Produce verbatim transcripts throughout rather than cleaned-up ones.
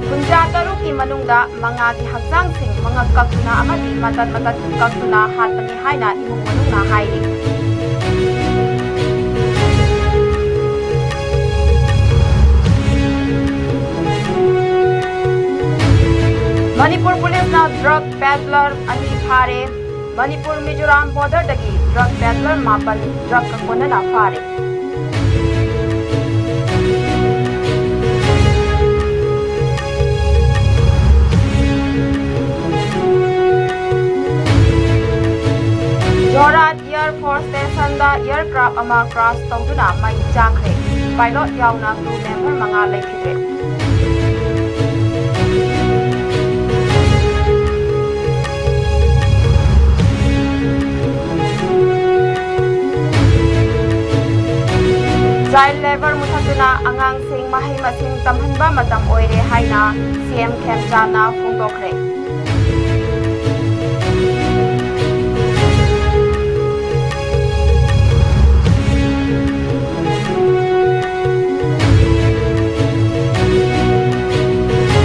ꯀꯨꯟꯊ꯭ꯔꯥ ꯇꯔꯨꯛꯀꯤ ꯃꯅꯨꯡꯗ ꯃꯉꯥꯒꯤ ꯍꯛꯆꯥꯡꯁꯤꯡ ꯃꯉꯛ ꯀꯛꯇꯨꯅ ꯑꯃꯗꯤ ꯃꯇꯠ ꯃꯇꯠ ꯀꯛꯇꯨꯅ ꯍꯥꯠꯄꯅꯤ ꯍꯥꯏꯅ ꯏꯃꯨꯡ ꯃꯅꯨꯡꯅ ꯍꯥꯏꯔꯤ꯫ ꯃꯅꯤꯄꯨꯔ ꯄꯨꯂꯤꯁꯅ ꯗ꯭ꯔꯒ ꯄꯦꯗꯂꯔ ꯑꯅꯤ ꯐꯥꯔꯦ꯫ ꯃꯅꯤꯄꯨꯔ ꯃꯤꯖꯣꯔꯥꯝ ꯕꯣꯔꯗꯔꯗꯒꯤ ꯗ꯭ꯔꯒ ꯄꯦꯗꯂꯔ ꯃꯥꯄꯟ ꯗ꯭ꯔꯒꯀ ꯀꯣꯟꯅꯅ ꯐꯥꯔꯦ꯫ ꯖꯣꯔꯍꯥꯠ ꯑꯦꯌꯔ ꯐꯣꯔꯁ ꯁ꯭ꯇꯦꯁꯟꯗ ꯑꯦꯌꯔꯀ꯭ꯔꯥꯐ ꯑꯃ ꯀ꯭ꯔꯥꯁ ꯇꯧꯗꯨꯅ ꯃꯩ ꯆꯥꯛꯈ꯭ꯔꯦ꯫ ꯄꯥꯏꯂꯣꯠ ꯌꯥꯎꯅ ꯀ꯭ꯔꯨ ꯃꯦꯝꯕꯔ ꯃꯉꯥ ꯂꯩꯈꯤꯗ꯭ꯔꯦ꯫ ꯆꯥꯏꯜ ꯂꯦꯕꯔ ꯃꯨꯊꯠꯇꯨꯅ ꯑꯉꯥꯡꯁꯤꯡ ꯃꯍꯩ ꯃꯁꯤꯡ ꯇꯝꯍꯟꯕ ꯃꯇꯝ ꯑꯣꯏꯔꯦ ꯍꯥꯏꯅ ꯁꯤ ꯑꯦꯝ ꯈꯦꯝꯆꯥꯟꯅ ꯐꯣꯡꯗꯣꯛꯈ꯭ꯔꯦ꯫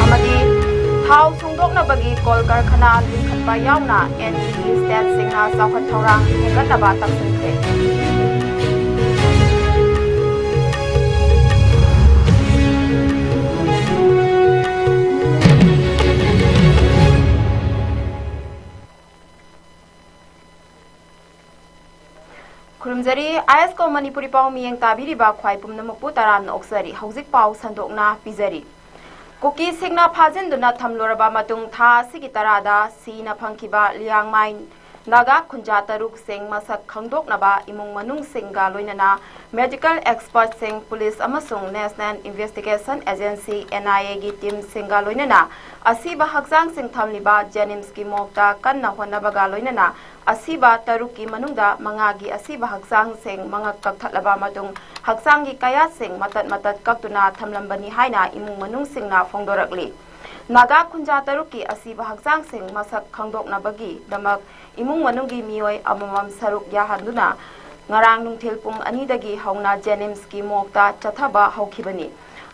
ꯑꯃꯗꯤ ꯊꯥꯎ ꯁꯨꯡꯗꯣꯛꯅꯕꯒꯤ ꯀꯣꯜ ꯀꯔꯈꯅꯥ ꯂꯤꯡꯈꯠꯄ ꯌꯥꯎꯅ ꯑꯦꯟ ꯏ ꯏꯁꯇꯦꯠꯁꯤꯡꯅ ꯆꯥꯎꯈꯠ ꯊꯧꯔꯥꯡ ꯍꯦꯟꯒꯠꯅꯕ ꯇꯛꯁꯤꯟꯈ꯭ꯔꯦ꯫ ꯈꯨꯔꯨꯝꯖꯔꯤ, ꯑꯥꯏ ꯑꯦꯁ ꯀꯣ ꯃꯅꯤꯄꯨꯔꯤ ꯄꯥꯎ ꯃꯤꯠꯌꯦꯡ ꯇꯥꯕꯤꯔꯤꯕ ꯈ꯭ꯋꯥꯏ ꯄꯨꯝꯅꯃꯛꯄꯨ ꯇꯔꯥꯝꯅ ꯑꯣꯛꯆꯔꯤ꯫ ꯍꯧꯖꯤꯛ ꯄꯥꯎ ꯁꯟꯗꯣꯛꯅ ꯄꯤꯖꯔꯤ꯫ ꯀꯨꯀꯤꯁꯤꯡꯅ ꯐꯥꯖꯤꯟꯗꯨꯅ ꯊꯝꯂꯨꯔꯕ ꯃꯇꯨꯡ ꯊꯥ ꯑꯁꯤꯒꯤ ꯇꯔꯥꯗ ꯁꯤꯅ ꯐꯪꯈꯤꯕ ꯂꯤꯌꯥꯡꯃꯥꯏ ꯅꯥꯒꯥ ꯈꯨꯟꯖꯥ ꯇꯔꯨꯛꯁꯤꯡ ꯃꯁꯛ ꯈꯪꯗꯣꯛꯅꯕ ꯏꯃꯨꯡ ꯃꯅꯨꯡꯁꯤꯡꯒ ꯂꯣꯏꯅꯅ ꯃꯦꯗꯤꯀꯦꯜ ꯑꯦꯛꯁꯄꯔꯠꯁꯤꯡ, ꯄꯨꯂꯤꯁ ꯑꯃꯁꯨꯡ ꯅꯦꯁꯅꯦꯜ ꯏꯟꯚꯦꯁꯇꯤꯒꯦꯁꯟ ꯑꯦꯖꯦꯟꯁꯤ, ꯑꯦꯟ ꯑꯥꯏ ꯑꯦꯒꯤ ꯇꯤꯝꯁꯤꯡꯒ ꯂꯣꯏꯅꯅ ꯑꯁꯤꯕ ꯍꯛꯆꯥꯡꯁꯤꯡ ꯊꯝꯂꯤꯕ ꯖꯦꯅꯤꯝꯁꯀꯤ ꯃꯣꯔꯒꯇ ꯀꯟꯅ ꯍꯣꯠꯅꯕꯒ ꯂꯣꯏꯅꯅ ꯑꯁꯤꯕ ꯇꯔꯨꯛꯀꯤ ꯃꯅꯨꯡꯗ ꯃꯉꯥꯒꯤ ꯑꯁꯤꯕ ꯍꯛꯆꯥꯡꯁꯤꯡ ꯃꯉꯛ ꯀꯛꯊꯠꯂꯕ ꯃꯇꯨꯡ ꯍꯛꯆꯥꯡꯒꯤ ꯀꯌꯥꯠꯁꯤꯡ ꯃꯇꯠ ꯃꯇꯠ ꯀꯛꯇꯨꯅ ꯊꯝꯂꯝꯕꯅꯤ ꯍꯥꯏꯅ ꯏꯃꯨꯡ ꯃꯅꯨꯡꯁꯤꯡꯅ ꯐꯣꯡꯗꯣꯔꯛꯂꯤ꯫ ꯅꯥꯒꯥ ꯈꯨꯟꯖꯥ ꯇꯔꯨꯛꯀꯤ ꯑꯁꯤꯕ ꯍꯛꯆꯥꯡꯁꯤꯡ ꯃꯁꯛ ꯈꯪꯗꯣꯛꯅꯕꯒꯤꯗꯃꯛ ꯏꯃꯨꯡ ꯃꯅꯨꯡꯒꯤ ꯃꯤꯑꯣꯏ ꯑꯃꯃꯝ ꯁꯔꯨꯛ ꯌꯥꯍꯟꯗꯨꯅ ꯉꯔꯥꯡ ꯅꯨꯡꯊꯤꯜ ꯄꯨꯡ ꯑꯅꯤꯗꯒꯤ ꯍꯧꯅ ꯖꯦꯅꯤꯝꯁꯀꯤ ꯃꯣꯔꯒꯇ ꯆꯠꯊꯕ ꯍꯧꯈꯤꯕꯅꯤ꯫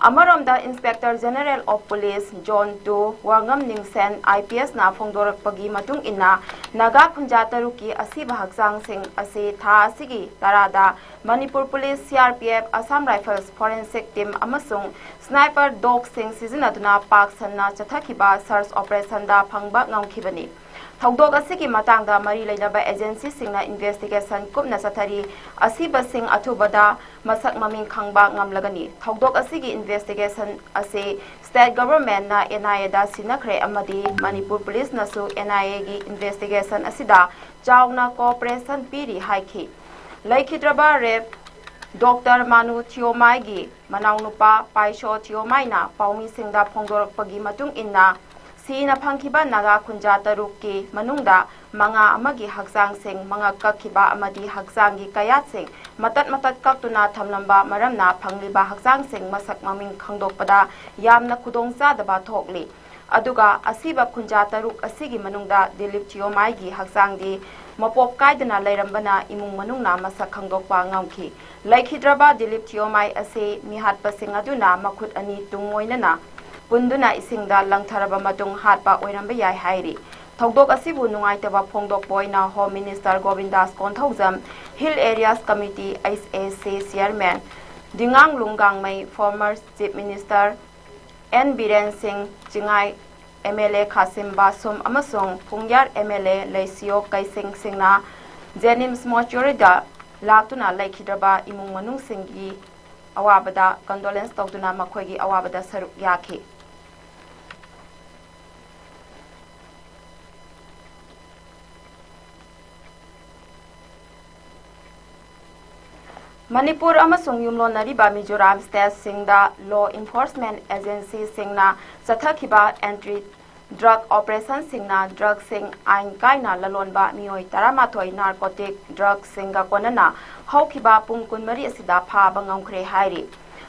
ꯑꯃꯔꯣꯝꯗ, Inspector General of Police Zone two ꯋꯥꯉꯝ ꯅꯤꯡꯁꯦꯟ, IPS ꯅ ꯐꯣꯡꯗꯣꯔꯛꯄꯒꯤ ꯃꯇꯨꯡ ꯏꯟꯅ, ꯅꯥꯒꯥ ꯈꯨꯟꯖꯥ ꯇꯔꯨꯛꯀꯤ ꯑꯁꯤꯕ ꯍꯛꯆꯥꯡꯁꯤꯡ ꯑꯁꯤ ꯊꯥ ꯑꯁꯤꯒꯤ ꯇꯔꯥꯗ Manipur police, CRPF, Assam Rifles forensic team ꯑꯃꯁꯨꯡ sniper dog ꯁꯤꯡ ꯁꯤꯖꯤꯟꯅꯗꯨꯅ ꯄꯥꯛ ꯁꯟꯅ ꯆꯠꯊꯈꯤꯕ search operation ꯗ ꯐꯪꯕ ꯉꯝꯈꯤꯕꯅꯤ꯫ ꯊꯧꯗꯣꯛ ꯑꯁꯤꯒꯤ ꯃꯇꯥꯡꯗ ꯃꯔꯤ ꯂꯩꯅꯕ agency ꯁꯤꯡꯅ investigation ꯀꯨꯞꯅ ꯆꯠꯊꯔꯤ꯫ ꯑꯁꯤꯕꯁꯤꯡ ꯑꯊꯨꯕꯗ ꯃꯁꯛ ꯃꯃꯤꯡ ꯈꯪꯕ ꯉꯝꯂꯒꯅꯤ꯫ ꯊꯧꯗꯣꯛ ꯑꯁꯤꯒꯤ investigation ꯑꯁꯤ state government ꯅ NIA ꯗ ꯁꯤꯟꯅꯈ꯭ꯔꯦ ꯑꯃꯗꯤ ꯃꯅꯤꯄꯨꯔ ꯄꯨꯂꯤꯁꯅꯁꯨ NIA ꯒꯤ investigation ꯑꯁꯤꯗ ꯆꯥꯎꯅ cooperation ꯄꯤꯔꯤ ꯍꯥꯏꯈꯤ꯫ ꯂꯩꯈꯤꯗ꯭ꯔꯕ ꯔꯦꯞ ꯗꯣꯛꯇꯔ ꯃꯥꯅꯨ ꯊꯤꯌꯣꯃꯥꯏꯒꯤ ꯃꯅꯥꯎꯅꯨꯄꯥ ꯄꯥꯏꯁꯣ ꯊꯤꯌꯣꯃꯥꯏꯅ ꯄꯥꯎꯃꯤꯁꯤꯡꯗ ꯐꯣꯡꯗꯣꯔꯛꯄꯒꯤ ꯃꯇꯨꯡ ꯏꯟꯅ, ꯁꯤꯅ ꯐꯪꯈꯤꯕ ꯅꯥꯒꯥ ꯈꯨꯟꯖꯥ ꯇꯔꯨꯛꯀꯤ ꯃꯅꯨꯡꯗ ꯃꯉꯥ ꯑꯃꯒꯤ ꯍꯛꯆꯥꯡꯁꯤꯡ ꯃꯉꯛ ꯀꯛꯈꯤꯕ ꯑꯃꯗꯤ ꯍꯛꯆꯥꯡꯒꯤ ꯀꯌꯥꯠꯁꯤꯡ ꯃꯇꯠ ꯃꯇꯠ ꯀꯛꯇꯨꯅ ꯊꯝꯂꯝꯕ ꯃꯔꯝꯅ ꯐꯪꯂꯤꯕ ꯍꯛꯆꯥꯡꯁꯤꯡ ꯃꯁꯛ ꯃꯃꯤꯡ ꯈꯪꯗꯣꯛꯄꯗ ꯌꯥꯝꯅ ꯈꯨꯗꯣꯡꯆꯥꯗꯕ ꯊꯣꯛꯂꯤ꯫ ꯑꯗꯨꯒ ꯑꯁꯤꯕ ꯈꯨꯟꯖꯥ ꯇꯔꯨꯛ ꯑꯁꯤꯒꯤ ꯃꯅꯨꯡꯗ ꯗꯤꯂꯤꯞ ꯊꯤꯌꯣꯃꯥꯏꯒꯤ ꯍꯛꯆꯥꯡꯗꯤ ꯃꯄꯣꯞ ꯀꯥꯏꯗꯅ ꯂꯩꯔꯝꯕꯅ ꯏꯃꯨꯡ ꯃꯅꯨꯡꯅ ꯃꯁꯛ ꯈꯪꯗꯣꯛꯄ ꯉꯝꯈꯤ꯫ ꯂꯩꯈꯤꯗ꯭ꯔꯕ ꯗꯤꯂꯤꯞ ꯊꯤꯌꯣꯃꯥꯏ ꯑꯁꯤ ꯃꯤꯍꯥꯠꯄꯁꯤꯡ ꯑꯗꯨꯅ ꯃꯈꯨꯠ ꯑꯅꯤ ꯇꯨꯡ ꯑꯣꯏꯅꯅ ꯄꯨꯟꯗꯨꯅ ꯏꯁꯤꯡꯗ ꯂꯪꯊꯔꯕ ꯃꯇꯨꯡ ꯍꯥꯠꯄ ꯑꯣꯏꯔꯝꯕ ꯌꯥꯏ ꯍꯥꯏꯔꯤ꯫ ꯊꯧꯗꯣꯛ ꯑꯁꯤꯕꯨ ꯅꯨꯡꯉꯥꯏꯇꯕ ꯐꯣꯡꯗꯣꯛꯄ ꯑꯣꯏꯅ Home Minister ꯒꯣꯕꯤꯟꯗꯥꯁ Konthoujam, Hill Areas Committee, HAC Chairman ꯗꯤꯉꯥꯡ ꯂꯨꯡꯒꯥꯡꯃꯩ, former Chief Minister N Biren ꯁꯤꯡ, ꯆꯤꯡꯉꯥꯏ MLA ꯈꯥꯁꯤꯝ ꯕꯥꯁꯨꯝ ꯑꯃꯁꯨꯡ ꯄꯨꯡꯌꯥꯔ MLA ꯂꯩꯁꯤꯌꯣ ꯀꯩꯁꯤꯡ ꯁꯤꯡꯅ JNIMS mortuary ꯗ ꯂꯥꯛꯇꯨꯅ ꯂꯩꯈꯤꯗ꯭ꯔꯕ ꯏꯃꯨꯡ ꯃꯅꯨꯡꯁꯤꯡꯒꯤ ꯑꯋꯥꯕꯗ condolence ꯇꯧꯗꯨꯅ ꯃꯈꯣꯏꯒꯤ ꯑꯋꯥꯕꯗ ꯁꯔꯨꯛ ꯌꯥꯈꯤ꯫ ꯃꯅꯤꯄꯨꯔ ꯑꯃꯁꯨꯡ ꯌꯨꯝꯂꯣꯟꯅꯔꯤꯕ ꯃꯤꯖꯣꯔꯥꯝ state ꯁꯤꯡꯗ law enforcement agency ꯁꯤꯡꯅ ꯆꯠꯊꯈꯤꯕ anti drug operation ꯁꯤꯡꯅ drug ꯁꯤꯡ ꯑꯥꯏꯟ ꯀꯥꯏꯅ ꯂꯂꯣꯟꯕ ꯃꯤꯑꯣꯏ ꯇꯔꯥꯃꯥꯊꯣꯏ narcotic drug ꯁꯤꯡꯒ ꯀꯣꯟꯅꯅ ꯍꯧꯈꯤꯕ ꯄꯨꯡ ꯀꯨꯟꯃꯔꯤ ꯑꯁꯤꯗ ꯐꯥꯕ ꯉꯝꯈ꯭ꯔꯦ ꯍꯥꯏꯔꯤ꯫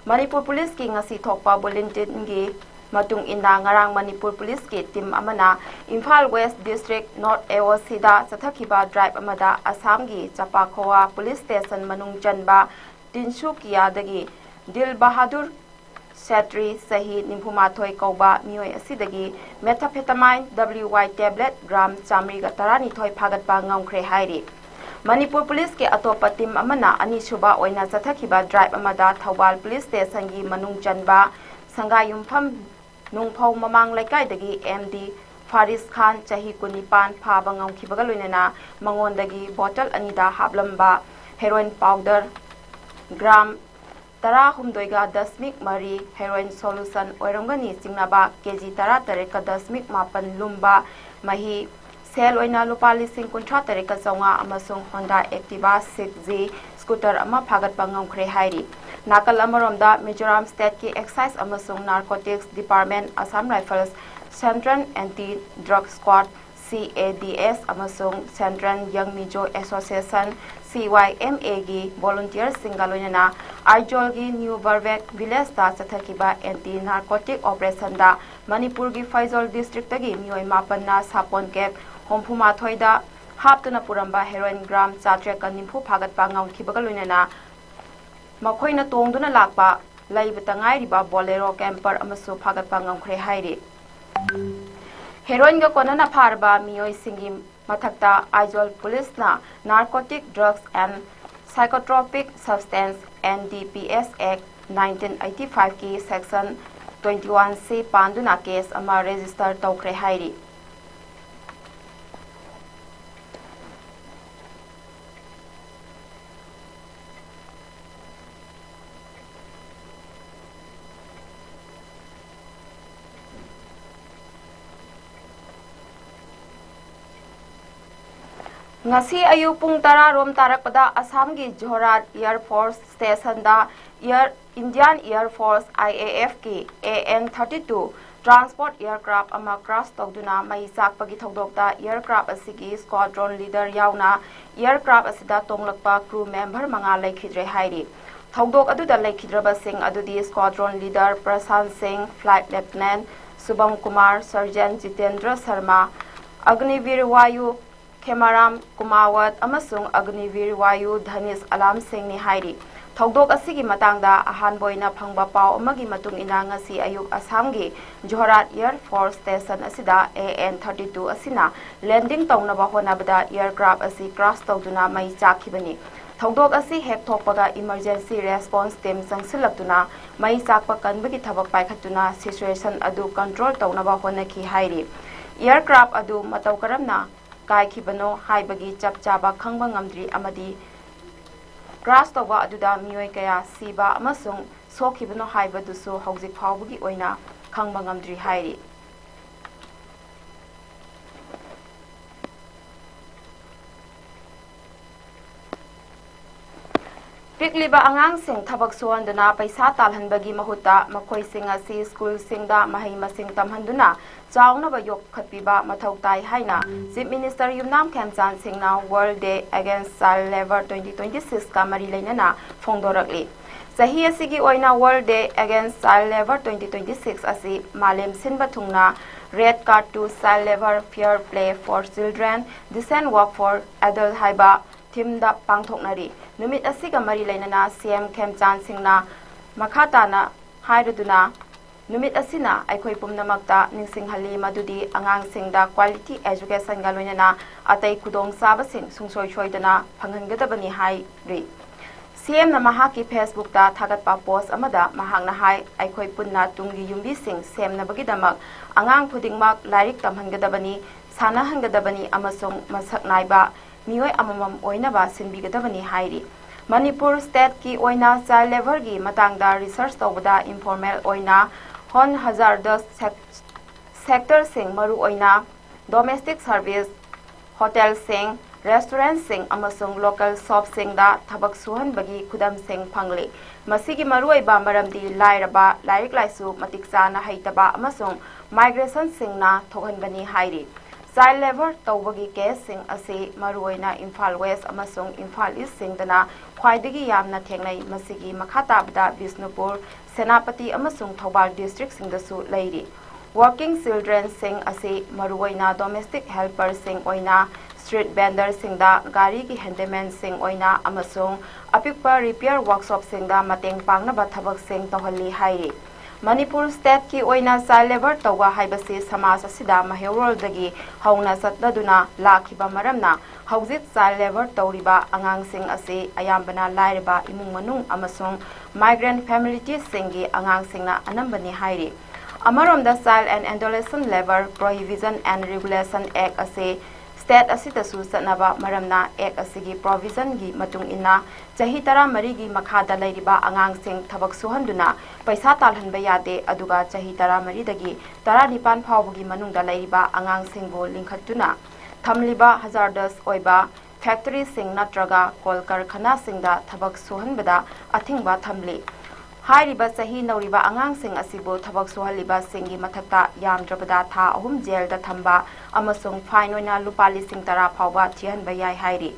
ꯃꯅꯤꯄꯨꯔ ꯄꯨꯂꯤꯁꯀꯤ ꯉꯁꯤ ꯊꯣꯛꯄ bulletin ꯒꯤ ꯃꯇꯨꯡ ꯏꯟꯅ, ꯉꯔꯥꯡ ꯃꯅꯤꯄꯨꯔ ꯄꯨꯂꯤꯁꯀꯤ team ꯑꯃꯅ Imphal West District North AOC ꯗ ꯆꯠꯊꯈꯤꯕ drive ꯑꯃꯗ ꯑꯁꯥꯝꯒꯤ ꯆꯄꯥꯈꯣꯋꯥ police station ꯃꯅꯨꯡ ꯆꯟꯕ ꯇꯤꯟꯁꯨꯀꯤꯌꯥꯗꯒꯤ ꯗꯤꯜ ꯕꯍꯥꯗꯨꯔ ꯁꯦꯇ꯭ꯔꯤ, ꯆꯍꯤ ꯅꯤꯐꯨꯃꯥꯊꯣꯏ ꯀꯧꯕ ꯃꯤꯑꯣꯏ ꯑꯁꯤꯗꯒꯤ methamphetamine W Y tablet gram ꯆꯥꯃꯔꯤꯒ ꯇꯔꯥꯅꯤꯊꯣꯏ ꯐꯥꯒꯠꯄ ꯉꯝꯈ꯭ꯔꯦ ꯍꯥꯏꯔꯤ꯫ ꯃꯅꯤꯄꯨꯔ ꯄꯨꯂꯤꯁꯀꯤ ꯑꯇꯣꯞꯄ ꯇꯤꯝ ꯑꯃꯅ ꯑꯅꯤꯁꯨꯕ ꯑꯣꯏꯅ ꯆꯠꯊꯈꯤꯕ ꯗ꯭ꯔꯥꯏꯕ ꯑꯃꯗ ꯊꯧꯕꯥꯜ ꯄꯨꯂꯤꯁ ꯁ꯭ꯇꯦꯁꯟꯒꯤ ꯃꯅꯨꯡ ꯆꯟꯕ ꯁꯪꯒꯥꯏꯌꯨꯝꯐꯝ ꯅꯨꯡꯐꯧ ꯃꯃꯥꯡ ꯂꯩꯀꯥꯏꯗꯒꯤ ꯑꯦꯝ ꯗꯤ ꯐꯥꯔꯤꯁ ꯈꯥꯟ, ꯆꯍꯤ ꯀꯨꯟꯅꯤꯄꯥꯟ, ꯐꯥꯕ ꯉꯝꯈꯤꯕꯒ ꯂꯣꯏꯅꯅ ꯃꯉꯣꯟꯗꯒꯤ ꯕꯣꯇꯜ ꯑꯅꯤꯗ ꯍꯥꯞꯂꯝꯕ ꯍꯦꯔꯣꯏꯟ ꯄꯥꯎꯗꯔ ꯒ꯭ꯔꯥꯝ ꯇꯔꯥꯍꯨꯝꯗꯣꯏꯒ ꯗꯁꯃꯤꯛ ꯃꯔꯤ ꯍꯦꯔꯣꯏꯟ ꯁꯣꯂꯨꯁꯟ ꯑꯣꯏꯔꯝꯒꯅꯤ ꯆꯤꯡꯅꯕ ꯀꯦ ꯖꯤ ꯇꯔꯥꯇꯔꯦꯠꯀ ꯗꯁꯃꯤꯛ ꯃꯥꯄꯟ ꯂꯨꯝꯕ ꯃꯍꯤ, ꯁꯦꯜ ꯑꯣꯏꯅ ꯂꯨꯄꯥ ꯂꯤꯁꯤꯡ ꯀꯨꯟꯊ꯭ꯔꯥ ꯇꯔꯦꯠꯀ ꯆꯥꯝꯃꯉꯥ ꯑꯃꯁꯨꯡ Honda Activa six G scooter ꯑꯃ ꯐꯥꯒꯠꯄ ꯉꯝꯈ꯭ꯔꯦ ꯍꯥꯏꯔꯤ꯫ ꯅꯥꯀꯜ ꯑꯃꯔꯣꯝꯗ, ꯃꯤꯖꯣꯔꯥꯝ ꯁ꯭ꯇꯦꯠꯀꯤ ꯑꯦꯛꯁꯥꯏꯖ ꯑꯃꯁꯨꯡ narcotics department, Assam rifles, Central Anti Drug Squad, C A D S, ꯑꯃꯁꯨꯡ Central Young Mizo Association, C Y M A ꯒꯤ ꯚꯣꯂꯨꯟꯇꯤꯌꯔꯁꯤꯡꯒ ꯂꯣꯏꯅꯅ ꯑꯥꯏꯖꯣꯜꯒꯤ ꯅ꯭ꯌꯨ ꯕꯔꯕꯦꯛ ꯚꯤꯂꯦꯖꯇ ꯆꯠꯊꯈꯤꯕ ꯑꯦꯟꯇꯤ ꯅꯥꯔꯀꯣꯇꯤꯛ ꯑꯣꯄꯔꯦꯁꯟꯗ ꯃꯅꯤꯄꯨꯔꯒꯤ ꯐꯩꯖꯣꯜ ꯗꯤꯁꯇ꯭ꯔꯤꯛꯇꯒꯤ ꯃꯤꯑꯣꯏ ꯃꯥꯄꯟꯅ ꯁꯥꯄꯣꯟ ꯀꯦꯞ ꯍꯨꯝꯐꯨꯃꯥꯊꯣꯏꯗ ꯍꯥꯞꯇꯨꯅ ꯄꯨꯔꯝꯕ ꯍꯦꯔꯣꯏꯟ ꯒ꯭ꯔꯥꯝ ꯆꯥꯇ꯭ꯔꯦꯠꯀ ꯅꯤꯐꯨ ꯐꯥꯒꯠꯄ ꯉꯝꯈꯤꯕꯒ ꯂꯣꯏꯅꯅ ꯃꯈꯣꯏꯅ ꯇꯣꯡꯗꯨꯅ ꯂꯥꯛꯄ ꯂꯩꯕꯇ ꯉꯥꯏꯔꯤꯕ ꯕꯣꯂꯦꯔꯣ ꯀꯦꯝꯄꯔ ꯑꯃꯁꯨ ꯐꯥꯒꯠꯄ ꯉꯝꯈ꯭ꯔꯦ ꯍꯥꯏꯔꯤ꯫ ꯍꯦꯔꯣꯏꯟꯒ ꯀꯣꯟꯅꯅ ꯐꯥꯔꯕ ꯃꯤꯑꯣꯏꯁꯤꯡꯒꯤ ꯃꯊꯛꯇ ꯑꯥꯏꯖꯣꯜ ꯄꯨꯂꯤꯁꯅ Narcotic Drugs and Psychotropic Substance, N D P S Act, nineteen eighty-five ꯀꯤ section twenty-one C ꯄꯥꯟꯗꯨꯅ ꯀꯦꯁ ꯑꯃ ꯔꯦꯖꯤꯁꯇꯔ ꯇꯧꯈ꯭ꯔꯦ ꯍꯥꯏꯔꯤ꯫ ꯉꯁꯤ ꯑꯌꯨꯛ ꯄꯨꯡ ꯇꯔꯥ ꯔꯣꯝ ꯇꯥꯔꯛꯄꯗ ꯑꯁꯥꯝꯒꯤ Jorhat Air Force Station the Air, Indian Air Force, I A F ꯀꯤ A N thirty-two transport aircraft ꯑꯃ crash ꯇꯧꯗꯨꯅ ꯃꯩ ꯆꯥꯛꯄꯒꯤ ꯊꯧꯗꯣꯛꯇ aircraft ꯑꯁꯤꯒꯤ squadron leader ꯌꯥꯎꯅ aircraft ꯑꯁꯤꯗ ꯇꯣꯡꯂꯛꯄ crew member ꯃꯉꯥ ꯂꯩꯈꯤꯗ꯭ꯔꯦ ꯍꯥꯏꯔꯤ꯫ ꯊꯧꯗꯣꯛ ꯑꯗꯨꯗ ꯂꯩꯈꯤꯗ꯭ꯔꯕꯁꯤꯡ ꯑꯗꯨꯗꯤ squadron leader ꯄ꯭ꯔꯁꯥꯟ ꯁꯤꯡ, flight lieutenant ꯁꯨꯚꯝ Kumar, Sergeant Jitendra Sharma, ꯑꯒꯅꯤꯚꯤꯔ ꯋꯥꯌꯨ ꯈꯦꯃꯥꯔꯥꯝ ꯀꯨꯃꯥꯋꯠ ꯑꯃꯁꯨꯡ ꯑꯒꯅꯤꯚꯤꯔ ꯋꯥꯌꯨ ꯙꯅꯤꯁ ꯑꯂꯥꯝ ꯁꯤꯡꯅꯤ ꯍꯥꯏꯔꯤ꯫ ꯊꯧꯗꯣꯛ ꯑꯁꯤꯒꯤ ꯃꯇꯥꯡꯗ ꯑꯍꯥꯟꯕ ꯑꯣꯏꯅ ꯐꯪꯕ ꯄꯥꯎ ꯑꯃꯒꯤ ꯃꯇꯨꯡ ꯏꯟꯅ, ꯉꯁꯤ ꯑꯌꯨꯛ ꯑꯁꯥꯝꯒꯤ ꯖꯣꯔꯍꯥꯠ Air Force Station ꯑꯁꯤꯗ A N thirty two ꯑꯁꯤꯅ landing ꯇꯧꯅꯕ ꯍꯣꯠꯅꯕꯗ aircraft ꯑꯁꯤ crash ꯇꯧꯗꯨꯅ ꯃꯩ ꯆꯥꯛꯈꯤꯕꯅꯤ꯫ ꯊꯧꯗꯣꯛ ꯑꯁꯤ ꯍꯦꯛ ꯊꯣꯛꯄꯒ emergency response team ꯆꯪꯁꯤꯜꯂꯛꯇꯨꯅ ꯃꯩ ꯆꯥꯛꯄ ꯀꯟꯕꯒꯤ ꯊꯕꯛ ꯄꯥꯏꯈꯠꯇꯨꯅ situation ꯑꯗꯨ control ꯇꯧꯅꯕ ꯍꯣꯠꯅꯈꯤ ꯍꯥꯏꯔꯤ꯫ Aircraft ꯑꯗꯨ ꯃꯇꯧ ꯀꯔꯝꯅ ꯀꯥꯏꯈꯤꯕꯅꯣ ꯍꯥꯏꯕꯒꯤ ꯆꯞ ꯆꯥꯕ ꯈꯪꯕ ꯉꯝꯗ꯭ꯔꯤ ꯑꯃꯗꯤ crash ꯇꯧꯕ ꯑꯗꯨꯗ ꯃꯤꯑꯣꯏ ꯀꯌꯥ ꯁꯤꯕ ꯑꯃꯁꯨꯡ ꯁꯣꯛꯈꯤꯕꯅꯣ ꯍꯥꯏꯕꯗꯨꯁꯨ ꯍꯧꯖꯤꯛ ꯐꯥꯎꯕꯒꯤ ꯑꯣꯏꯅ ꯈꯪꯕ ꯉꯝꯗ꯭ꯔꯤ ꯍꯥꯏꯔꯤ꯫ ꯄꯤꯛꯂꯤꯕ ꯑꯉꯥꯡꯁꯤꯡ ꯊꯕꯛ ꯁꯨꯍꯟꯗꯨꯅ ꯄꯩꯁꯥ ꯇꯥꯜꯍꯟꯕꯒꯤ ꯃꯍꯨꯠꯇ ꯃꯈꯣꯏꯁꯤꯡ ꯑꯁꯤ ꯁ꯭ꯀꯨꯜꯁꯤꯡꯗ ꯃꯍꯩ ꯃꯁꯤꯡ ꯇꯝꯍꯟꯗꯨꯅ ꯆꯥꯎꯅꯕ ꯌꯣꯛꯈꯠꯄꯤꯕ ꯃꯊꯧ ꯇꯥꯏ ꯍꯥꯏꯅ Chief Minister ꯌꯨꯝꯅꯥꯝ ꯈꯦꯝꯆꯥꯟ ꯁꯤꯡꯅ World Day Against Child Labour twenty twenty six ꯀ ꯃꯔꯤ ꯂꯩꯅꯅ ꯐꯣꯡꯗꯣꯔꯛꯂꯤ꯫ ꯆꯍꯤ ꯑꯁꯤꯒꯤ ꯑꯣꯏꯅ World Day Against Child Labour twenty twenty six ꯑꯁꯤ ꯃꯥꯂꯦꯝ ꯁꯤꯟꯕ ꯊꯨꯡꯅ Red Card to Child Labour, Fair Play for Children, Decent Work for Adult ꯍꯥꯏꯕ theme ꯗ ꯄꯥꯡꯊꯣꯛꯅꯔꯤ꯫ ꯅꯨꯃꯤꯠ ꯑꯁꯤꯒ ꯃꯔꯤ ꯂꯩꯅꯅ C M ꯈꯦꯝꯆꯥꯟ ꯁꯤꯡꯅ ꯃꯈꯥ ꯇꯥꯅ ꯍꯥꯏꯔꯗꯨꯅ, ꯅꯨꯃꯤꯠ ꯑꯁꯤꯅ ꯑꯩꯈꯣꯏ ꯄꯨꯝꯅꯃꯛꯇ ꯅꯤꯡꯁꯤꯡꯍꯜꯂꯤ ꯃꯗꯨꯗꯤ ꯑꯉꯥꯡꯁꯤꯡꯗ quality education ꯒ ꯂꯣꯏꯅꯅ ꯑꯇꯩ ꯈꯨꯗꯣꯡꯆꯥꯕꯁꯤꯡ ꯁꯨꯡꯁꯣꯏ ꯁꯣꯏꯗꯅ ꯐꯪꯍꯟꯒꯗꯕꯅꯤ ꯍꯥꯏꯔꯤ꯫ C M ꯅ ꯃꯍꯥꯛꯀꯤ Facebook ꯇ ꯊꯥꯒꯠꯄ post ꯑꯃꯗ ꯃꯍꯥꯛꯅ ꯍꯥꯏ, ꯑꯩꯈꯣꯏ ꯄꯨꯟꯅ ꯇꯨꯡꯒꯤ ꯌꯨꯝꯕꯤꯁꯤꯡ ꯁꯦꯝꯅꯕꯒꯤꯗꯃꯛ ꯑꯉꯥꯡ ꯈꯨꯗꯤꯡꯃꯛ ꯂꯥꯏꯔꯤꯛ ꯇꯝꯍꯟꯒꯗꯕꯅꯤ, ꯁꯥꯟꯅꯍꯟꯒꯗꯕꯅꯤ ꯑꯃꯁꯨꯡ ꯃꯁꯛ ꯅꯥꯏꯕ ꯃꯤꯑꯣꯏ ꯑꯃꯃꯝ ꯑꯣꯏꯅꯕ ꯁꯤꯟꯕꯤꯒꯗꯕꯅꯤ ꯍꯥꯏꯔꯤ꯫ ꯃꯅꯤꯄꯨꯔ state ꯀꯤ ꯑꯣꯏꯅ child labour ꯒꯤ ꯃꯇꯥꯡꯗ research ꯇꯧꯕꯗ informal ꯑꯣꯏꯅ non hazardous sec-, sector ꯁꯤꯡ, ꯃꯔꯨꯑꯣꯏꯅ domestic service, hotel ꯁꯤꯡ, restaurant ꯁꯤꯡ ꯑꯃꯁꯨꯡ local shop ꯁꯤꯡꯗ ꯊꯕꯛ ꯁꯨꯍꯟꯕꯒꯤ ꯈꯨꯗꯝꯁꯤꯡ ꯐꯪꯂꯤ꯫ ꯃꯁꯤꯒꯤ ꯃꯔꯨꯑꯣꯏꯕ ꯃꯔꯝꯗꯤ ꯂꯥꯏꯔꯕ, ꯂꯥꯏꯔꯤꯛ ꯂꯥꯏꯁꯨ ꯃꯇꯤꯛ ꯆꯥꯅ ꯍꯩꯇꯕ ꯑꯃꯁꯨꯡ migration ꯁꯤꯡꯅ ꯊꯣꯛꯍꯟꯕꯅꯤ ꯍꯥꯏꯔꯤ꯫ Child labour ꯇꯧꯕꯒꯤ case ꯁꯤꯡ ꯑꯁꯤ ꯃꯔꯨꯑꯣꯏꯅ ꯏꯝꯐꯥꯜ West ꯑꯃꯁꯨꯡ ꯏꯝꯐꯥꯜ East ꯁꯤꯡꯗꯅ ꯈ꯭ꯋꯥꯏꯗꯒꯤ ꯌꯥꯝꯅ ꯊꯦꯡꯅꯩ꯫ ꯃꯁꯤꯒꯤ ꯃꯈꯥ ꯇꯥꯕꯗ ꯕꯤꯁꯅꯨꯄꯨꯔ, ꯁꯦꯅꯥꯄꯇꯤ ꯑꯃꯁꯨꯡ ꯊꯧꯕꯥꯜ district ꯁꯤꯡꯗꯁꯨ ꯂꯩꯔꯤ꯫ Working children ꯁꯤꯡ ꯑꯁꯤ ꯃꯔꯨꯑꯣꯏꯅ domestic helper ꯁꯤꯡ ꯑꯣꯏꯅ ꯁ꯭ꯇ꯭ꯔꯤꯠ ꯚꯦꯟꯗꯔꯁꯤꯡꯗ, ꯒꯥꯔꯤꯒꯤ ꯍꯦꯟꯗꯤꯃꯦꯟꯁꯤꯡ ꯑꯣꯏꯅ ꯑꯃꯁꯨꯡ ꯑꯄꯤꯛꯄ ꯔꯤꯄꯤꯌꯔ ꯋꯥꯔꯛꯁꯣꯞꯁꯤꯡꯗ ꯃꯇꯦꯡ ꯄꯥꯡꯅꯕ ꯊꯕꯛꯁꯤꯡ ꯇꯧꯍꯜꯂꯤ ꯍꯥꯏꯔꯤ꯫ ꯃꯅꯤꯄꯨꯔ ꯁ꯭ꯇꯦꯠꯀꯤ ꯑꯣꯏꯅ ꯆꯥꯏꯜ ꯂꯦꯕꯔ ꯇꯧꯕ ꯍꯥꯏꯕꯁꯤ ꯁꯃꯥꯖ ꯑꯁꯤꯗ ꯃꯩꯍꯧꯔꯣꯜꯗꯒꯤ ꯍꯧꯅ ꯆꯠꯅꯗꯨꯅ ꯂꯥꯛꯈꯤꯕ ꯃꯔꯝꯅ, ꯍꯧꯖꯤꯛ ꯆꯥꯏꯜ ꯂꯦꯕꯔ ꯇꯧꯔꯤꯕ ꯑꯉꯥꯡꯁꯤꯡ ꯑꯁꯤ ꯑꯌꯥꯝꯕꯅ ꯂꯥꯏꯔꯕ ꯏꯃꯨꯡ ꯃꯅꯨꯡ ꯑꯃꯁꯨꯡ ꯃꯥꯏꯒ꯭ꯔꯦꯟꯠ ꯐꯦꯃꯤꯂꯤꯇꯤꯁꯁꯤꯡꯒꯤ ꯑꯉꯥꯡꯁꯤꯡꯅ ꯑꯅꯝꯕꯅꯤ ꯍꯥꯏꯔꯤ꯫ ꯑꯃꯔꯣꯝꯗ, Child and Adolescent Labour Prohibition and Regulation Act ꯑꯁꯤ ꯁ꯭ꯇꯦꯠ ꯑꯁꯤꯗꯁꯨ ꯆꯠꯅꯕ ꯃꯔꯝꯅ, ꯑꯦꯛ ꯑꯁꯤꯒꯤ ꯄ꯭ꯔꯣꯚꯤꯖꯟꯒꯤ ꯃꯇꯨꯡ ꯏꯟꯅ ꯆꯍꯤ ꯇꯔꯥꯃꯔꯤꯒꯤ ꯃꯈꯥꯗ ꯂꯩꯔꯤꯕ ꯑꯉꯥꯡꯁꯤꯡ ꯊꯕꯛ ꯁꯨꯍꯟꯗꯨꯅ ꯄꯩꯁꯥ ꯇꯥꯜꯍꯟꯕ ꯌꯥꯗꯦ, ꯑꯗꯨꯒ ꯆꯍꯤ ꯇꯔꯥꯃꯔꯤꯗꯒꯤ ꯇꯔꯥꯅꯤꯄꯥꯟ ꯐꯥꯎꯕꯒꯤ ꯃꯅꯨꯡꯗ ꯂꯩꯔꯤꯕ ꯑꯉꯥꯡꯁꯤꯡꯕꯨ ꯂꯤꯡꯈꯠꯇꯨꯅ ꯊꯝꯂꯤꯕ ꯍꯖꯥꯔꯗꯁ ꯑꯣꯏꯕ ꯐꯦꯛꯇꯔꯤꯁꯤꯡ ꯅꯠꯇ꯭ꯔꯒ ꯀꯣꯜ ꯀꯔꯈꯅꯥꯁꯤꯡꯗ ꯊꯕꯛ ꯁꯨꯍꯟꯕꯗ ꯑꯊꯤꯡꯕ ꯊꯝꯂꯤ꯫ ꯍꯥꯏꯔꯤꯕ ꯆꯍꯤ ꯅꯧꯔꯤꯕ ꯑꯉꯥꯡꯁꯤꯡ ꯑꯁꯤꯕꯨ ꯊꯕꯛ ꯁꯨꯍꯜꯂꯤꯕꯁꯤꯡꯒꯤ ꯃꯊꯛꯇ ꯌꯥꯝꯗ꯭ꯔꯕꯗ ꯊꯥ ꯑꯍꯨꯝ ꯖꯦꯜꯗ ꯊꯝꯕ ꯑꯃꯁꯨꯡ ꯐꯥꯏꯟ ꯑꯣꯏꯅ ꯂꯨꯄꯥ ꯂꯤꯁꯤꯡ ꯇꯔꯥ ꯐꯥꯎꯕ ꯊꯤꯍꯟꯕ ꯌꯥꯏ ꯍꯥꯏꯔꯤ꯫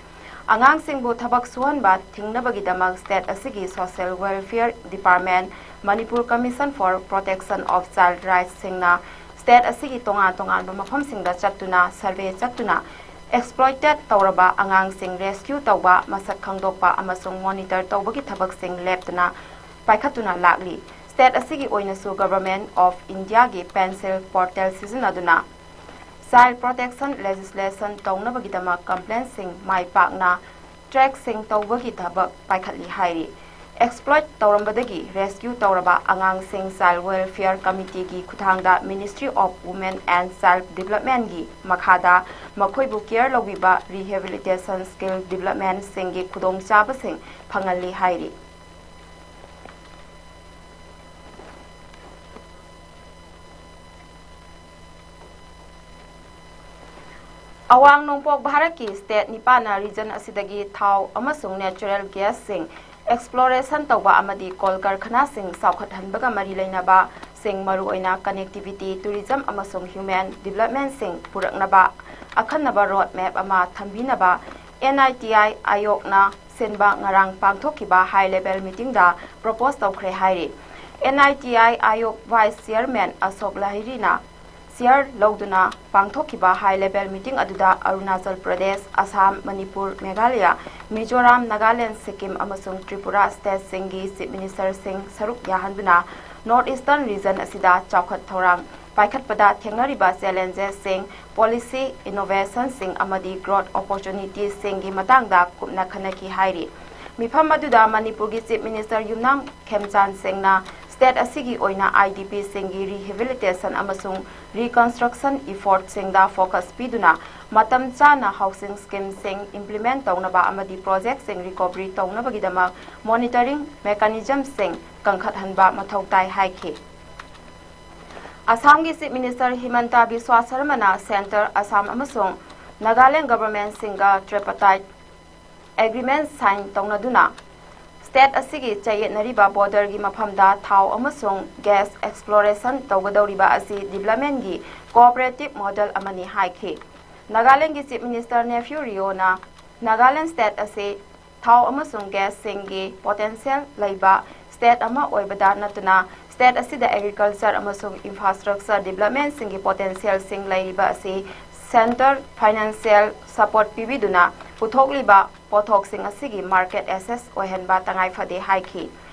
ꯑꯉꯥꯡꯁꯤꯡꯕꯨ ꯊꯕꯛ ꯁꯨꯍꯟꯕ ꯊꯤꯡꯅꯕꯒꯤꯗꯃꯛ ꯁ꯭ꯇꯦꯠ ꯑꯁꯤꯒꯤ social welfare department, Manipur commission for protection of child ꯔꯥꯏꯠꯁꯁꯤꯡꯅ ꯁ꯭ꯇꯦꯠ ꯑꯁꯤꯒꯤ ꯇꯣꯉꯥꯟ ꯇꯣꯉꯥꯟꯕ ꯃꯐꯝꯁꯤꯡꯗ ꯆꯠꯇꯨꯅ ꯁꯔꯚꯦ ꯆꯠꯇꯨꯅ ꯑꯦꯛꯁꯄ꯭ꯂꯣꯏꯇꯦꯗ ꯇꯧꯔꯕ ꯑꯉꯥꯡꯁꯤꯡ ꯔꯦꯁꯀ꯭ꯌꯨ ꯇꯧꯕ, ꯃꯁꯛ ꯈꯪꯗꯣꯛꯄ ꯑꯃꯁꯨꯡ ꯃꯣꯅꯤꯇꯔ ꯇꯧꯕꯒꯤ ꯊꯕꯛꯁꯤꯡ ꯂꯦꯞꯇꯅ ꯄꯥꯏꯈꯠꯇꯨꯅ ꯂꯥꯛꯂꯤ꯫ ꯁ꯭ꯇꯦꯠ ꯑꯁꯤꯒꯤ ꯑꯣꯏꯅꯁꯨ ꯒꯚꯔꯟꯃꯦꯟꯠ ꯑꯣꯐ ꯏꯟꯗꯤꯌꯥꯒꯤ ꯄꯦꯟꯁꯤꯜ ꯄꯣꯔꯇꯦꯜ ꯁꯤꯖꯤꯟꯅꯗꯨꯅ ꯆꯥꯏꯜ ꯄ꯭ꯔꯣꯇꯦꯛꯁꯟ ꯂꯦꯖꯤꯁꯂꯦꯁꯟ ꯇꯧꯅꯕꯒꯤꯗꯃꯛ ꯀꯝꯄ꯭ꯂꯦꯟꯁꯤꯡ ꯃꯥꯏ ꯄꯥꯛꯅ ꯇ꯭ꯔꯦꯛꯁꯤꯡ ꯇꯧꯕꯒꯤ ꯊꯕꯛ ꯄꯥꯏꯈꯠꯂꯤ ꯍꯥꯏꯔꯤ꯫ ꯑꯦꯛꯁꯄ꯭ꯂꯣꯏꯠ ꯇꯧꯔꯝꯕꯗꯒꯤ ꯔꯦꯁꯀ꯭ꯌꯨ ꯇꯧꯔꯕ ꯑꯉꯥꯡꯁꯤꯡ ꯆꯥꯏꯜ ꯋꯦꯜꯐꯤꯌꯔ ꯀꯃꯤꯇꯤꯒꯤ ꯈꯨꯠꯊꯥꯡꯗ Ministry of Women and Child Developmentꯀꯤ ꯃꯈꯥꯗ ꯃꯈꯣꯏꯕꯨ ꯀꯦꯌꯔ ꯂꯧꯕꯤꯕ, ꯔꯤꯍꯦꯕꯤꯂꯤꯇꯦꯁꯟ, ꯁ꯭ꯀꯤꯜ ꯗꯤꯕꯦꯂꯞꯃꯦꯟꯠꯁꯤꯡꯒꯤ ꯈꯨꯗꯣꯡꯆꯥꯕꯁꯤꯡ ꯐꯪꯍꯜꯂꯤ ꯍꯥꯏꯔꯤ꯫ ꯑꯋꯥꯡ ꯅꯣꯡꯄꯣꯛ ꯚꯥꯔꯠꯀꯤ ꯁ꯭ꯇꯦꯠ ꯅꯤꯄꯥꯟꯅ ꯔꯤꯖꯟ ꯑꯁꯤꯗꯒꯤ ꯊꯥꯎ ꯑꯃꯁꯨꯡ ꯅꯦꯆꯔꯦꯜ ꯒ꯭ꯌꯥꯁꯁꯤꯡ ꯑꯦꯛꯁꯄ꯭ꯂꯣꯔꯦꯁꯟ ꯇꯧꯕ ꯑꯃꯗꯤ ꯀꯣꯜ ꯀꯔꯈꯅꯥꯁꯤꯡ ꯆꯥꯎꯈꯠꯍꯟꯕꯒ ꯃꯔꯤ ꯂꯩꯅꯕꯁꯤꯡ, ꯃꯔꯨꯑꯣꯏꯅ ꯀꯅꯦꯛꯇꯤꯚꯤꯇꯤ, ꯇꯨꯔꯤꯖꯝ ꯑꯃꯁꯨꯡ ꯍ꯭ꯌꯨꯃꯦꯟ ꯗꯤꯕꯦꯂꯞꯃꯦꯟꯠꯁꯤꯡ ꯄꯨꯔꯛꯅꯕ ꯑꯈꯟꯅꯕ ꯔꯣꯗ ꯃꯦꯞ ꯑꯃ ꯊꯝꯕꯤꯅꯕ NITI ꯑꯥꯌꯣꯒꯅ ꯁꯤꯟꯕ ꯉꯔꯥꯡ ꯄꯥꯡꯊꯣꯛꯈꯤꯕ ꯍꯥꯏ ꯂꯦꯚꯦꯜ ꯃꯤꯇꯤꯡꯗ ꯄ꯭ꯔꯣꯄꯣꯖ ꯇꯧꯈ꯭ꯔꯦ ꯍꯥꯏꯔꯤ꯫ NITI ꯑꯥꯌꯣꯒ ꯚꯥꯏꯁ ꯆꯤꯌꯔꯃꯦꯟ ꯑꯁꯣꯛ ꯂꯍꯤꯔꯤꯅ ꯁꯤꯌꯥꯔ ꯂꯧꯗꯨꯅ ꯄꯥꯡꯊꯣꯛꯈꯤꯕ ꯍꯥꯏ ꯂꯦꯚꯦꯜ ꯃꯤꯇꯤꯡ ꯑꯗꯨꯗ ꯑꯔꯨꯅꯥꯆꯜ ꯄ꯭ꯔꯗꯦꯁ, ꯑꯁꯥꯝ, ꯃꯅꯤꯄꯨꯔ, ꯃꯦꯘꯥꯂꯌꯥ, ꯃꯤꯖꯣꯔꯥꯝ, ꯅꯥꯒꯥꯂꯦꯟ, ꯁꯤꯛꯀꯤꯝ ꯑꯃꯁꯨꯡ ꯇ꯭ꯔꯤꯄꯨꯔꯥ ꯁ꯭ꯇꯦꯠꯁꯤꯡꯒꯤ ꯆꯤꯐ ꯃꯤꯅꯤꯁꯇꯔꯁꯤꯡ ꯁꯔꯨꯛ ꯌꯥꯍꯟꯗꯨꯅ ꯅꯣꯔꯠ ꯏꯁꯇꯔꯟ ꯔꯤꯖꯟ ꯑꯁꯤꯗ ꯆꯥꯎꯈꯠ ꯊꯧꯔꯥꯡ ꯄꯥꯏꯈꯠꯄꯗ ꯊꯦꯡꯅꯔꯤꯕ ꯆꯦꯂꯦꯟꯖꯦꯁꯁꯤꯡ, ꯄꯣꯂꯤꯁꯤ ꯏꯅꯣꯚꯦꯁꯟꯁꯤꯡ ꯑꯃꯗꯤ ꯒ꯭ꯔꯣꯠ ꯑꯣꯄꯣꯔꯆꯨꯅꯤꯇꯤꯁꯤꯡꯒꯤ ꯃꯇꯥꯡꯗ ꯀꯨꯞꯅ ꯈꯟꯅꯈꯤ ꯍꯥꯏꯔꯤ꯫ ꯃꯤꯐꯝ ꯑꯗꯨꯗ ꯃꯅꯤꯄꯨꯔꯒꯤ ꯆꯤꯐ ꯃꯤꯅꯤꯁꯇꯔ ꯌꯨꯝꯅꯥꯝ ꯈꯦꯝꯆꯥꯟ ꯁꯤꯡꯅ ꯁ꯭ꯇꯦꯠ ꯑꯁꯤꯒꯤ ꯑꯣꯏꯅ ꯑꯥꯏ ꯗꯤ ꯄꯤꯁꯤꯡꯒꯤ ꯔꯤꯍꯦꯕꯤꯂꯤꯇꯦꯁꯟ ꯑꯃꯁꯨꯡ ꯔꯤꯀꯟꯁꯇ꯭ꯔꯛꯁꯟ ꯏꯐꯣꯔꯠꯁꯤꯡꯗ ꯐꯣꯀꯁ ꯄꯤꯗꯨꯅ ꯃꯇꯝ ꯆꯥꯅ ꯍꯥꯎꯁꯤꯡ ꯁ꯭ꯀꯤꯝꯁꯤꯡ ꯏꯝꯄ꯭ꯂꯤꯃꯦꯟ ꯇꯧꯅꯕ ꯑꯃꯗꯤ ꯄ꯭ꯔꯣꯖꯦꯛꯁꯤꯡ ꯔꯤꯀꯣꯚꯔꯤ ꯇꯧꯅꯕꯒꯤꯗꯃꯛ ꯃꯣꯅꯤꯇꯔꯤꯡ ꯃꯦꯀꯥꯅꯤꯖꯝꯁꯤꯡ ꯀꯟꯈꯠꯍꯟꯕ ꯃꯊꯧ ꯇꯥꯏ ꯍꯥꯏꯈꯤ꯫ ꯑꯁꯥꯝꯒꯤ ꯆꯤꯐ ꯃꯤꯅꯤꯁꯇꯔ ꯍꯤꯃꯟꯇ ꯕꯤꯁ꯭ꯋꯥ ꯁꯔꯃꯅ ꯁꯦꯟꯇꯔ, ꯑꯁꯥꯝ ꯑꯃꯁꯨꯡ ꯅꯥꯒꯥꯂꯦꯟ ꯒꯚꯔꯟꯃꯦꯟꯠꯁꯤꯡꯒ ꯇ꯭ꯔꯤꯄꯥꯔꯇꯥꯏꯠ ꯑꯦꯒ꯭ꯔꯤꯃꯦꯟꯠ ꯁꯥꯏꯟ ꯇꯧꯅꯗꯨꯅ ꯁ꯭ꯇꯦꯠ ꯑꯁꯤꯒꯤ ꯆꯌꯦꯠꯅꯔꯤꯕ ꯕꯣꯔꯗꯔꯒꯤ ꯃꯐꯝꯗ ꯊꯥꯎ ꯑꯃꯁꯨꯡ ꯒ꯭ꯌꯥꯁ ꯑꯦꯛꯁꯄ꯭ꯂꯣꯔꯦꯁꯟ ꯇꯧꯒꯗꯧꯔꯤꯕ ꯑꯁꯤ ꯗꯤꯕ꯭ꯂꯞꯃꯦꯟꯠꯒꯤ ꯀꯣꯑꯣꯄꯔꯦꯇꯤꯕ ꯃꯣꯗꯦꯜ ꯑꯃꯅꯤ ꯍꯥꯏꯈꯤ꯫ ꯅꯥꯒꯥꯂꯦꯟꯗꯒꯤ ꯆꯤꯐ ꯃꯤꯅꯤꯁꯇꯔ ꯅꯦꯐ꯭ꯌꯨ ꯔꯤꯑꯣꯅ ꯅꯥꯒꯥꯂꯦꯟ ꯁ꯭ꯇꯦꯠ ꯑꯁꯤ ꯊꯥꯎ ꯑꯃꯁꯨꯡ ꯒ꯭ꯌꯥꯁꯁꯤꯡꯒꯤ ꯄꯣꯇꯦꯟꯁꯤꯌꯦꯜ ꯂꯩꯕ ꯁ꯭ꯇꯦꯠ ꯑꯃ ꯑꯣꯏꯕꯗ ꯅꯠꯇꯅ ꯁ꯭ꯇꯦꯠ ꯑꯁꯤꯗ ꯑꯦꯒ꯭ꯔꯤꯀꯜꯆꯔ ꯑꯃꯁꯨꯡ ꯏꯟꯐ꯭ꯔꯥꯁ꯭ꯇ꯭ꯔꯛꯆꯔ ꯗꯤꯕ꯭ꯂꯞꯃꯦꯟꯠꯁꯤꯡꯒꯤ ꯄꯣꯇꯦꯟꯁꯤꯌꯦꯜꯁꯤꯡ ꯂꯩꯔꯤꯕ ꯑꯁꯤ ꯁꯦꯟꯇꯔ ꯐꯥꯏꯅꯥꯟꯁꯤꯌꯦꯜ ꯁꯄꯣꯔꯠ ꯄꯤꯕꯤꯗꯨꯅ ꯄꯨꯊꯣꯛꯂꯤꯕ ꯄꯣꯠꯊꯣꯛꯁꯤꯡ ꯑꯁꯤꯒꯤ ꯃꯥꯔꯀꯦꯠ ꯑꯦꯛꯁꯦꯁ ꯑꯣꯏꯍꯟꯕ ꯇꯉꯥꯏꯐꯗꯦ ꯍꯥꯏꯈꯤ꯫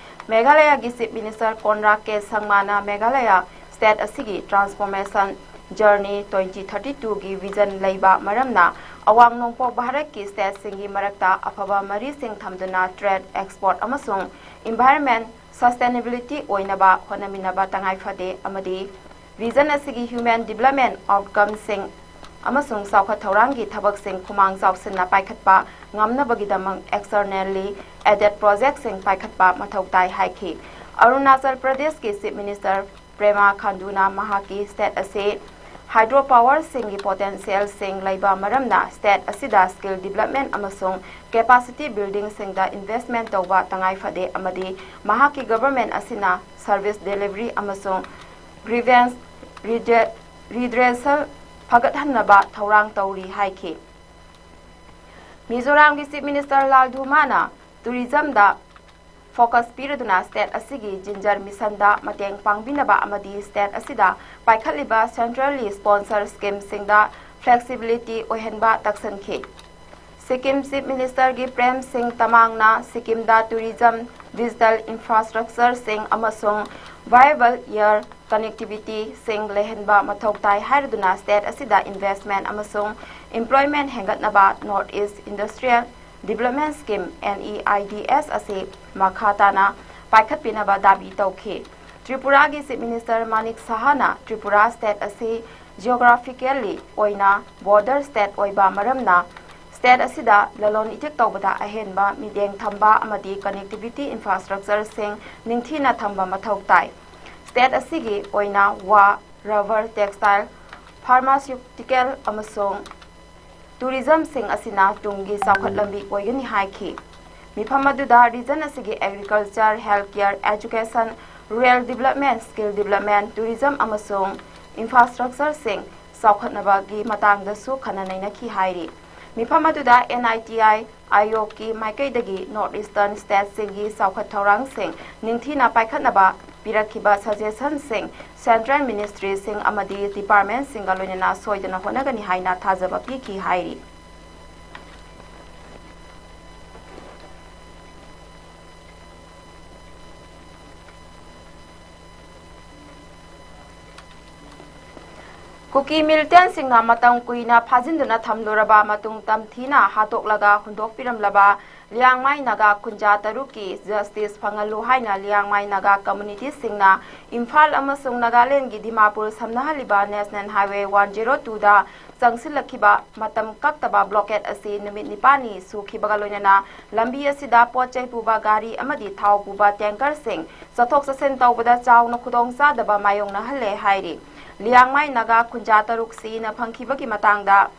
ꯃꯦꯘꯥꯂꯌꯥꯒꯤ ꯆꯤꯐ ꯃꯤꯅꯤꯁꯇꯔ ꯀꯣꯟꯔꯥꯗ ꯀꯦ ꯁꯪꯃꯥꯅ ꯃꯦꯘꯥꯂꯌꯥ ꯁ꯭ꯇꯦꯠ ꯑꯁꯤꯒꯤ ꯇ꯭ꯔꯥꯟꯁꯐꯣꯔꯃꯦꯁꯟ ꯖꯔꯅꯤ ꯇ꯭ꯋꯦꯟꯇꯤ ꯊꯥꯔꯇꯤ ꯇꯨꯒꯤ ꯚꯤꯖꯟ ꯂꯩꯕ ꯃꯔꯝꯅ ꯑꯋꯥꯡ ꯅꯣꯡꯄꯣꯛ ꯚꯥꯔꯠꯀꯤ ꯁ꯭ꯇꯦꯠꯁꯤꯡꯒꯤ ꯃꯔꯛꯇ ꯑꯐꯕ ꯃꯔꯤꯁꯤꯡ ꯊꯝꯗꯨꯅ ꯇ꯭ꯔꯦꯗ, ꯑꯦꯛꯁꯄꯣꯔꯠ ꯑꯃꯁꯨꯡ ꯏꯟꯚꯥꯏꯔꯟꯃꯦꯟꯠ ꯁꯁꯇꯦꯅꯦꯕꯤꯂꯤꯇꯤ ꯑꯣꯏꯅꯕ ꯍꯣꯠꯅꯃꯤꯟꯅꯕ ꯇꯉꯥꯏꯐꯗꯦ ꯑꯃꯗꯤ ꯔꯤꯖꯟ ꯑꯁꯤꯒꯤ ꯍ꯭ꯌꯨꯃꯦꯟ ꯗꯤꯕ꯭ꯂꯞꯃꯦꯟꯠ ꯑꯥꯎꯠꯀꯝꯁꯤꯡ ꯑꯃꯁꯨꯡ ꯆꯥꯎꯈꯠ ꯊꯧꯔꯥꯡꯒꯤ ꯊꯕꯛꯁꯤꯡ ꯈꯨꯃꯥꯡ ꯆꯥꯎꯁꯤꯟꯅ ꯄꯥꯏꯈꯠꯄ ꯉꯝꯅꯕꯒꯤꯗꯃꯛ ꯑꯦꯛꯁꯇꯔꯅꯦꯜꯂꯤ ꯑꯦꯗꯦꯗ ꯄ꯭ꯔꯣꯖꯦꯛꯁꯤꯡ ꯄꯥꯏꯈꯠꯄ ꯃꯊꯧ ꯇꯥꯏ ꯍꯥꯏꯈꯤ꯫ ꯑꯔꯨꯅꯥꯆꯜ ꯄ꯭ꯔꯗꯦꯁꯀꯤ ꯆꯤꯐ ꯃꯤꯅꯤꯁꯇꯔ ꯄ꯭ꯔꯦꯃꯥ ꯈꯥꯟꯗꯨꯅ ꯃꯍꯥꯛꯀꯤ ꯁ꯭ꯇꯦꯠ ꯑꯁꯤ ꯍꯥꯏꯗ꯭ꯔꯣ ꯄꯥꯋꯔꯁꯤꯡꯒꯤ ꯄꯣꯇꯦꯟꯁꯤꯌꯦꯜꯁꯤꯡ ꯂꯩꯕ ꯃꯔꯝꯅ ꯁ꯭ꯇꯦꯠ ꯑꯁꯤꯗ ꯁ꯭ꯀꯤꯜ ꯗꯤꯕ꯭ꯂꯞꯃꯦꯟꯠ ꯑꯃꯁꯨꯡ ꯀꯦꯄꯥꯁꯤꯇꯤ ꯕꯤꯜꯗꯤꯡꯁꯤꯡꯗ ꯏꯟꯚꯦꯁ꯭ꯠꯃꯦꯟꯠ ꯇꯧꯕ ꯇꯉꯥꯏꯐꯗꯦ ꯑꯃꯗꯤ ꯃꯍꯥꯛꯀꯤ ꯒꯚꯔꯟꯃꯦꯟꯠ ꯑꯁꯤꯅ ꯁꯔꯚꯤꯁ ꯗꯦꯂꯤꯚꯔꯤ ꯑꯃꯁꯨꯡ ꯒ꯭ꯔꯤꯚꯦꯟꯁ ꯔꯤꯗ꯭ꯔꯦꯁꯜ ꯐꯒꯠꯍꯟꯅꯕ ꯊꯧꯔꯥꯡ ꯇꯧꯔꯤ ꯍꯥꯏꯈꯤ꯫ ꯃꯤꯖꯣꯔꯥꯝꯒꯤ ꯆꯤꯐ ꯃꯤꯅꯤꯁꯇꯔ ꯂꯥꯜ ꯙꯨꯃꯥꯅ ꯇꯨꯔꯤꯖꯝꯗ focus ꯄꯤꯔꯗꯨꯅ state ꯑꯁꯤꯒꯤ ꯖꯤꯟꯖꯔ ꯃꯤꯁꯟꯗ ꯃꯇꯦꯡ ꯄꯥꯡꯕꯤꯅꯕ ꯑꯃꯗꯤ state ꯑꯁꯤꯗ ꯄꯥꯏꯈꯠꯂꯤꯕ centrally sponsor schemeꯁꯤꯡꯗ flexibility ꯑꯣꯏꯍꯟꯕ ꯇꯥꯛꯁꯟꯈꯤ꯫ ꯁꯤꯛꯀꯤꯝ Chief Ministerꯒꯤ ꯄ꯭ꯔꯦꯝ ꯁꯤꯡ ꯇꯃꯥꯡꯅ ꯁꯤꯛꯀꯤꯝꯗ tourism, digital infrastructureꯁꯤꯡ ꯑꯃꯁꯨꯡ viable air connectivityꯁꯤꯡ ꯂꯩꯍꯟꯕ ꯃꯊꯧ ꯇꯥꯏ ꯍꯥꯏꯔꯗꯨꯅ state ꯑꯁꯤꯗ investment ꯑꯃꯁꯨꯡ employment ꯍꯦꯟꯒꯠꯅꯕ North East Industrial Development Scheme, NEIDS, ꯑꯁꯤ ꯃꯈꯥ ꯇꯥꯅ ꯄꯥꯏꯈꯠꯄꯤꯅꯕ ꯗꯥꯕꯤ ꯇꯧꯈꯤ꯫ ꯇ꯭ꯔꯤꯄꯨꯔꯥꯒꯤ Chief Minister ꯃꯥꯅꯤꯛ ꯁꯍꯥꯅ ꯇ꯭ꯔꯤꯄꯨꯔꯥ state ꯑꯁꯤ geographically ꯑꯣꯏꯅ border state ꯑꯣꯏꯕ ꯃꯔꯝꯅ state ꯑꯁꯤꯗ ꯂꯂꯣꯟ ꯏꯇꯤꯛ ꯇꯧꯕꯗ ꯑꯍꯦꯟꯕ ꯃꯤꯠꯌꯦꯡ ꯊꯝꯕ ꯑꯃꯗꯤ connectivity infrastructureꯁꯤꯡ ꯅꯤꯡꯊꯤꯅ ꯊꯝꯕ ꯃꯊꯧ ꯇꯥꯏ꯫ State ꯑꯁꯤꯒꯤ ꯑꯣꯏꯅ ꯋꯥ, rubber, textile, pharmaceutical ꯑꯃꯁꯨꯡ tourismꯁꯤꯡ ꯑꯁꯤꯅ ꯇꯨꯡꯒꯤ ꯆꯥꯎꯈꯠ ꯂꯝꯕꯤ ꯑꯣꯏꯒꯅꯤ ꯍꯥꯏꯈꯤ꯫ ꯃꯤꯐꯝ ꯑꯗꯨꯗ region ꯑꯁꯤꯒꯤ agriculture, healthcare, education, rural development, skill development, tourism ꯑꯃꯁꯨꯡ infrastructureꯁꯤꯡ ꯆꯥꯎꯈꯠꯅꯕꯒꯤ ꯃꯇꯥꯡꯗꯁꯨ ꯈꯟꯅ ꯅꯩꯅꯈꯤ ꯍꯥꯏꯔꯤ꯫ ꯃꯤꯐꯝ ꯑꯗꯨꯗ NITI Aayogꯀꯤ ꯃꯥꯏꯀꯩꯗꯒꯤ North Eastern statesꯁꯤꯡꯒꯤ ꯆꯥꯎꯈꯠ ꯊꯧꯔꯥꯡꯁꯤꯡ ꯅꯤꯡꯊꯤꯅ ꯄꯥꯏꯈꯠꯅꯕ ꯄꯤꯔꯛꯈꯤꯕ suggestionꯁꯤꯡ central ministryꯁꯤꯡ ꯑꯃꯗꯤ departmentꯁꯤꯡꯒ ꯂꯣꯏꯅꯅ ꯁꯣꯏꯗꯅ ꯍꯣꯠꯅꯒꯅꯤ ꯍꯥꯏꯅ ꯊꯥꯖꯕ ꯄꯤꯈꯤ ꯍꯥꯏꯔꯤ꯫ ꯀꯨꯀꯤ militantꯁꯤꯡꯅ ꯃꯇꯝ ꯀꯨꯏꯅ ꯐꯥꯖꯤꯟꯗꯨꯅ ꯊꯝꯂꯨꯔꯕ ꯃꯇꯨꯡ ꯇꯝꯊꯤꯅ ꯍꯥꯠꯇꯣꯛꯂꯒ ꯍꯨꯟꯗꯣꯛꯄꯤꯔꯝꯂꯕ ꯂꯤꯌꯥꯡꯃꯥꯏ ꯅꯥꯒꯥ ꯈꯨꯟꯖꯥ ꯇꯔꯨꯛꯀꯤ justice ꯐꯪꯍꯜꯂꯨ ꯍꯥꯏꯅ ꯂꯤꯌꯥꯡꯃꯥꯏ ꯅꯥꯒꯥ communityꯁꯤꯡꯅ ꯏꯝꯐꯥꯜ ꯑꯃꯁꯨꯡ ꯅꯥꯒꯥꯂꯦꯟꯒꯤ Dimapur ꯁꯝꯅꯍꯜꯂꯤꯕ National Highway one zero twoꯗ ꯆꯪꯁꯤꯜꯂꯛꯈꯤꯕ ꯃꯇꯝ ꯀꯛꯇꯕ blockade ꯑꯁꯤ ꯅꯨꯃꯤꯠ ꯅꯤꯄꯥꯜꯅꯤ ꯁꯨꯈꯤꯕꯒ ꯂꯣꯏꯅꯅ ꯂꯝꯕꯤ ꯑꯁꯤꯗ ꯄꯣꯠ ꯆꯩ ꯄꯨꯕ ꯒꯥꯔꯤ ꯑꯃꯗꯤ ꯊꯥꯎ ꯄꯨꯕ tankerꯁꯤꯡ ꯆꯠꯊꯣꯛ ꯆꯠꯁꯤꯟ ꯇꯧꯕꯗ ꯆꯥꯎꯅ ꯈꯨꯗꯣꯡꯆꯥꯗꯕ ꯃꯥꯌꯣꯛꯅꯍꯜꯂꯦ ꯍꯥꯏꯔꯤ꯫ ꯂꯤꯌꯥꯡꯃꯥꯏ ꯅꯥꯒꯥ ꯈꯨꯟꯖꯥ ꯇꯔꯨꯛ ꯁꯤꯅ ꯐꯪꯈꯤꯕꯒꯤ ꯃꯇꯥꯡꯗ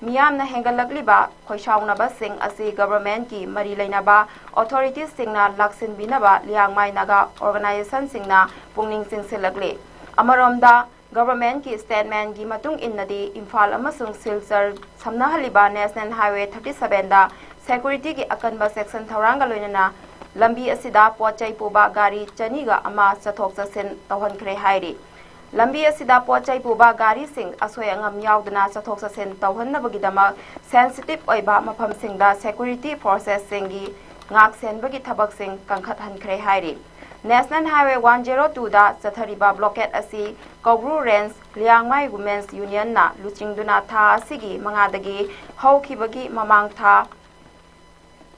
ꯃꯤꯌꯥꯝꯅ ꯍꯦꯟꯒꯠꯂꯛꯂꯤꯕ ꯈꯣꯏꯁꯥꯎꯅꯕꯁꯤꯡ ꯑꯁꯤ governmentꯀꯤ ꯃꯔꯤ ꯂꯩꯅꯕ authoritiesꯁꯤꯡꯅ ꯂꯥꯛꯁꯤꯟꯕꯤꯅꯕ ꯂꯤꯌꯥꯡꯃꯥꯏ ꯅꯥꯒꯥ organizationꯁꯤꯡꯅ ꯄꯨꯛꯅꯤꯡ ꯆꯤꯡꯁꯤꯜꯂꯛꯂꯤ꯫ ꯑꯃꯔꯣꯝꯗ, governmentꯀꯤ statementꯀꯤ ꯃꯇꯨꯡ ꯏꯟꯅꯗꯤ, ꯏꯝꯐꯥꯜ ꯑꯃꯁꯨꯡ ꯁꯤꯜꯆꯔ ꯁꯝꯅꯍꯜꯂꯤꯕ National Highway thirty sevenꯗ securityꯒꯤ ꯑꯀꯟꯕ section ꯊꯧꯔꯥꯡꯒ ꯂꯣꯏꯅꯅ ꯂꯝꯕꯤ ꯑꯁꯤꯗ ꯄꯣꯠ ꯆꯩ ꯄꯨꯕ ꯒꯥꯔꯤ ꯆꯅꯤꯒ ꯑꯃ ꯆꯠꯊꯣꯛ ꯆꯠꯁꯤꯟ ꯇꯧꯍꯟꯈ꯭ꯔꯦ ꯍꯥꯏꯔꯤ꯫ ꯂꯝꯕꯤ ꯑꯁꯤꯗ ꯄꯣꯠ ꯆꯩ ꯄꯨꯕ ꯒꯥꯔꯤꯁꯤꯡ ꯑꯁꯣꯏ ꯑꯉꯥꯝ ꯌꯥꯎꯗꯅ ꯆꯠꯊꯣꯛ ꯆꯠꯁꯤꯟ ꯇꯧꯍꯟꯅꯕꯒꯤꯗꯃꯛ ꯁꯦꯟꯁꯤꯇꯤꯚ ꯑꯣꯏꯕ ꯃꯐꯝꯁꯤꯡꯗ ꯁꯦꯀ꯭ꯌꯨꯔꯤꯇꯤ ꯐꯣꯔꯁꯦꯁꯁꯤꯡꯒꯤ ꯉꯥꯛ ꯁꯦꯟꯕꯒꯤ ꯊꯕꯛꯁꯤꯡ ꯀꯟꯈꯠꯍꯟꯈ꯭ꯔꯦ ꯍꯥꯏꯔꯤ꯫ ꯅꯦꯁꯅꯦꯜ ꯍꯥꯏꯋꯦ ꯋꯥꯟ ꯖꯦꯔꯣ ꯇꯨꯗ ꯆꯠꯊꯔꯤꯕ ꯕ꯭ꯂꯣꯀꯦꯠ ꯑꯁꯤ ꯀꯧꯕ꯭ꯔꯨ ꯔꯦꯟꯖ ꯂꯤꯌꯥꯡꯃꯥꯏ ꯋꯨꯃꯦꯟꯁ ꯌꯨꯅꯤꯌꯟꯅ ꯂꯨꯆꯤꯡꯗꯨꯅ ꯊꯥ ꯑꯁꯤꯒꯤ ꯃꯉꯥꯗꯒꯤ ꯍꯧꯈꯤꯕꯒꯤ ꯃꯃꯥꯡ ꯊꯥ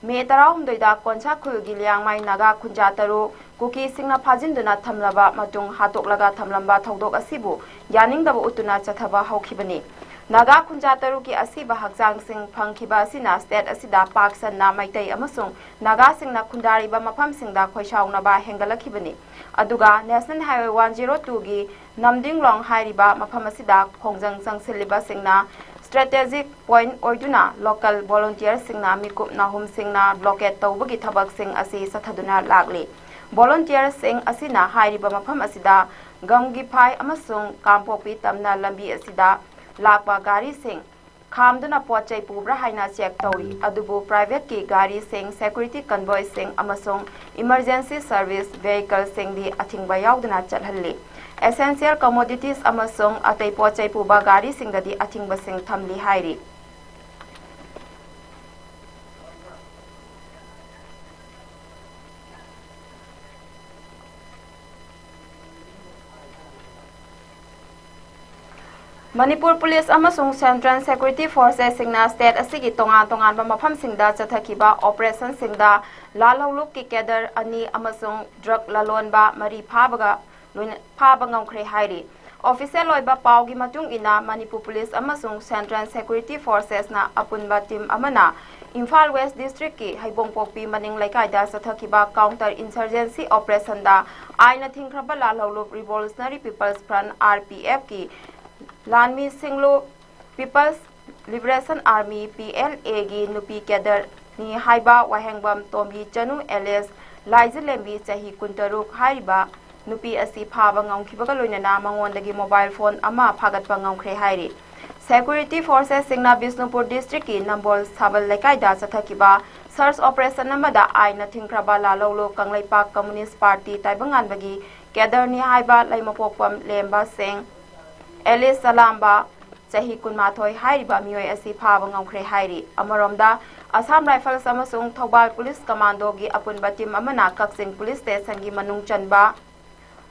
ꯃꯦ ꯇꯔꯥꯍꯨꯝꯗꯣꯏꯗ ꯀꯣꯟꯁꯥꯈꯨꯜꯒꯤ ꯂꯤꯌꯥꯡꯃꯥꯏ ꯅꯥꯒꯥ ꯈꯨꯟꯖꯥ ꯇꯔꯨꯛ ꯀꯨꯀꯤꯁꯤꯡꯅ ꯐꯥꯖꯤꯟꯗꯨꯅ ꯊꯝꯂꯕ ꯃꯇꯨꯡ ꯍꯥꯠꯇꯣꯛꯂꯒ ꯊꯝꯂꯝꯕ ꯊꯧꯗꯣꯛ ꯑꯁꯤꯕꯨ ꯌꯥꯅꯤꯡꯗꯕ ꯎꯠꯇꯨꯅ ꯆꯠꯊꯕ ꯍꯧꯈꯤꯕꯅꯤ꯫ ꯅꯥꯒꯥ ꯈꯨꯟꯖꯥ ꯇꯔꯨꯛꯀꯤ ꯑꯁꯤꯕ ꯍꯛꯆꯥꯡꯁꯤꯡ ꯐꯪꯈꯤꯕ ꯑꯁꯤꯅ ꯁ꯭ꯇꯦꯠ ꯑꯁꯤꯗ ꯄꯥꯛ ꯁꯟꯅ ꯃꯩꯇꯩ ꯑꯃꯁꯨꯡ ꯅꯥꯒꯥꯁꯤꯡꯅ ꯈꯨꯟꯗꯥꯔꯤꯕ ꯃꯐꯝꯁꯤꯡꯗ ꯈꯣꯏꯁꯥꯎꯅꯕ ꯍꯦꯟꯒꯠꯂꯛꯈꯤꯕꯅꯤ꯫ ꯑꯗꯨꯒ ꯅꯦꯁꯅꯦꯜ ꯍꯥꯏꯋꯦ ꯋꯥꯟ ꯖꯦꯔꯣ ꯇꯨꯒꯤ ꯅꯝꯗꯤꯡꯂꯣꯡ ꯍꯥꯏꯔꯤꯕ ꯃꯐꯝ ꯑꯁꯤꯗ ꯈꯣꯡꯖꯪ ꯆꯪꯁꯤꯜꯂꯤꯕꯁꯤꯡꯅ ꯁ꯭ꯇ꯭ꯔꯦꯇꯦꯖꯤꯛ ꯄꯣꯏꯟꯠ ꯑꯣꯏꯗꯨꯅ ꯂꯣꯀꯦꯜ ꯚꯣꯂꯨꯟꯇꯤꯌꯔꯁꯤꯡꯅ ꯃꯤꯀꯨꯞ ꯅꯥꯍꯨꯝꯁꯤꯡꯅ ꯕ꯭ꯂꯣꯀꯦꯠ ꯇꯧꯕꯒꯤ ꯊꯕꯛꯁꯤꯡ ꯑꯁꯤ ꯆꯠꯊꯗꯨꯅ ꯂꯥꯛꯂꯤ꯫ ꯚꯣꯂꯨꯟꯇꯤꯌꯔꯁꯤꯡ ꯑꯁꯤꯅ ꯍꯥꯏꯔꯤꯕ ꯃꯐꯝ ꯑꯁꯤꯗ ꯒꯝꯒꯤꯐꯥꯏ ꯑꯃꯁꯨꯡ ꯀꯥꯡꯄꯣꯛꯄꯤ ꯇꯝꯅ ꯂꯝꯕꯤ ꯑꯁꯤꯗ ꯂꯥꯛꯄ ꯒꯥꯔꯤꯁꯤꯡ ꯈꯥꯝꯗꯨꯅ ꯄꯣꯠ ꯆꯩ ꯄꯨꯕ꯭ꯔꯥ ꯍꯥꯏꯅ ꯆꯦꯛ ꯇꯧꯔꯤ꯫ ꯑꯗꯨꯕꯨ ꯄ꯭ꯔꯥꯏꯚꯦꯠꯀꯤ ꯒꯥꯔꯤꯁꯤꯡ, ꯁꯦꯀ꯭ꯌꯨꯔꯤꯇꯤ ꯀꯟꯚꯣꯏꯁꯤꯡ ꯑꯃꯁꯨꯡ ꯏꯃꯔꯖꯦꯟꯁꯤ ꯁꯔꯚꯤꯁ ꯚꯦꯍꯤꯀꯜꯁꯤꯡꯗꯤ ꯑꯊꯤꯡꯕ ꯌꯥꯎꯗꯅ ꯆꯠꯍꯜꯂꯤ꯫ ꯑꯦꯁꯦꯟꯁꯤꯌꯦꯜ ꯀꯃꯣꯗꯤꯇꯤꯁ ꯑꯃꯁꯨꯡ ꯑꯇꯩ ꯄꯣꯠ ꯆꯩ ꯄꯨꯕ ꯒꯥꯔꯤꯁꯤꯡꯗꯗꯤ ꯑꯊꯤꯡꯕꯁꯤꯡ ꯊꯝꯂꯤ ꯍꯥꯏꯔꯤ꯫ ꯃꯅꯤꯄꯨꯔ ꯄꯨꯂꯤꯁ ꯑꯃꯁꯨꯡ ꯁꯦꯟꯇ꯭ꯔꯦꯜ ꯁꯦꯀ꯭ꯌꯨꯔꯤꯇꯤ ꯐꯣꯔꯁꯦꯁꯁꯤꯡꯅ ꯁ꯭ꯇꯦꯠ ꯑꯁꯤꯒꯤ ꯇꯣꯉꯥꯟ ꯇꯣꯉꯥꯟꯕ ꯃꯐꯝꯁꯤꯡꯗ ꯆꯠꯊꯈꯤꯕ ꯑꯣꯄꯔꯦꯁꯟꯁꯤꯡꯗ ꯂꯥꯜꯍꯧꯂꯨꯞꯀꯤ ꯀꯦꯗꯔ ꯑꯅꯤ ꯑꯃꯁꯨꯡ ꯗ꯭ꯔꯒ ꯂꯂꯣꯟꯕ ꯃꯔꯤ ꯐꯥꯕꯒ ꯂꯣꯏꯅ ꯐꯥꯕ ꯉꯝꯈ꯭ꯔꯦ ꯍꯥꯏꯔꯤ꯫ ꯑꯣꯐꯤꯁꯤꯌꯦꯜ ꯑꯣꯏꯕ ꯄꯥꯎꯒꯤ ꯃꯇꯨꯡ ꯏꯟꯅ, ꯃꯅꯤꯄꯨꯔ ꯄꯨꯂꯤꯁ ꯑꯃꯁꯨꯡ ꯁꯦꯟꯇ꯭ꯔꯦꯜ ꯁꯦꯀ꯭ꯌꯨꯔꯤꯇꯤ ꯐꯣꯔꯁꯦꯁꯅ ꯑꯄꯨꯟꯕ ꯇꯤꯝ ꯑꯃꯅ ꯏꯝꯐꯥꯜ ꯋꯦꯁ ꯗꯤꯁꯇ꯭ꯔꯤꯛꯀꯤ ꯍꯩꯕꯣꯡꯄꯣꯛꯄꯤ ꯃꯅꯤꯡ ꯂꯩꯀꯥꯏꯗ ꯆꯠꯊꯈꯤꯕ ꯀꯥꯎꯟꯇꯔ ꯏꯟꯁꯔꯖꯦꯟꯁꯤ ꯑꯣꯄꯔꯦꯁꯟꯗ ꯑꯥꯏꯟꯅ ꯊꯤꯡꯈ꯭ꯔꯕ ꯂꯥꯜꯍꯧꯂꯨꯞ revolutionary peoples front, R P ꯑꯦꯐꯀꯤ ꯂꯥꯟꯃꯤꯁꯤꯡꯂꯨ peoples liberation army, P L ꯑꯦꯒꯤ ꯅꯨꯄꯤ ꯀꯦꯗꯔꯅꯤ ꯍꯥꯏꯕ ꯋꯥꯍꯦꯡꯕꯝ ꯇꯣꯝꯕꯤ ꯆꯅꯨ ꯑꯦꯂꯤꯌꯥꯁ ꯂꯥꯏꯖꯂꯦꯝꯕꯤ, ꯆꯍꯤ ꯀꯨꯟꯇꯔꯨꯛ ꯍꯥꯏꯔꯤꯕ ꯅꯨꯄꯤ ꯑꯁꯤ ꯐꯥꯕ ꯉꯝꯈꯤꯕꯒ ꯂꯣꯏꯅꯅ ꯃꯉꯣꯟꯗꯒꯤ ꯃꯣꯕꯥꯏꯜ ꯐꯣꯟ ꯑꯃ ꯐꯥꯒꯠꯄ ꯉꯝꯈ꯭ꯔꯦ ꯍꯥꯏꯔꯤ꯫ ꯁꯦꯀ꯭ꯌꯨꯔꯤꯇꯤ ꯐꯣꯔꯁꯦꯁꯁꯤꯡꯅ ꯕꯤꯁꯅꯨꯄꯨꯔ ꯗꯤꯁꯇ꯭ꯔꯤꯛꯀꯤ ꯅꯝꯕꯣꯜ ꯁꯥꯕꯜ ꯂꯩꯀꯥꯏꯗ ꯆꯠꯊꯈꯤꯕ Search operation ꯑꯃꯗ ꯑꯥꯏꯟꯅ ꯊꯤꯡꯈ꯭ꯔꯕ ꯂꯥꯂꯧꯂꯨ ꯀꯪꯂꯩꯄꯥꯛ Communist Party ꯇꯥꯏꯕꯪꯉꯥꯟꯕꯒꯤ cadreꯅꯤ ꯍꯥꯏꯕ ꯂꯩꯃꯄꯣꯛꯄꯝ ꯂꯦꯝꯕ ꯁꯤꯡ, ꯑꯦꯂꯤꯁ ꯆꯂꯥꯝꯕ, ꯆꯍꯤ ꯀꯨꯟꯃꯥꯊꯣꯏ ꯍꯥꯏꯔꯤꯕ ꯃꯤꯑꯣꯏ ꯑꯁꯤ ꯐꯥꯕ ꯉꯝꯈ꯭ꯔꯦ ꯍꯥꯏꯔꯤ꯫ ꯑꯃꯔꯣꯝꯗ, Assam Rifles ꯑꯃꯁꯨꯡ ꯊꯧꯕꯥꯜ Police Commandoꯒꯤ ꯑꯄꯨꯟꯕ team ꯑꯃꯅ ꯀꯛꯆꯤꯡ Police Stationꯒꯤ ꯃꯅꯨꯡ ꯆꯟꯕ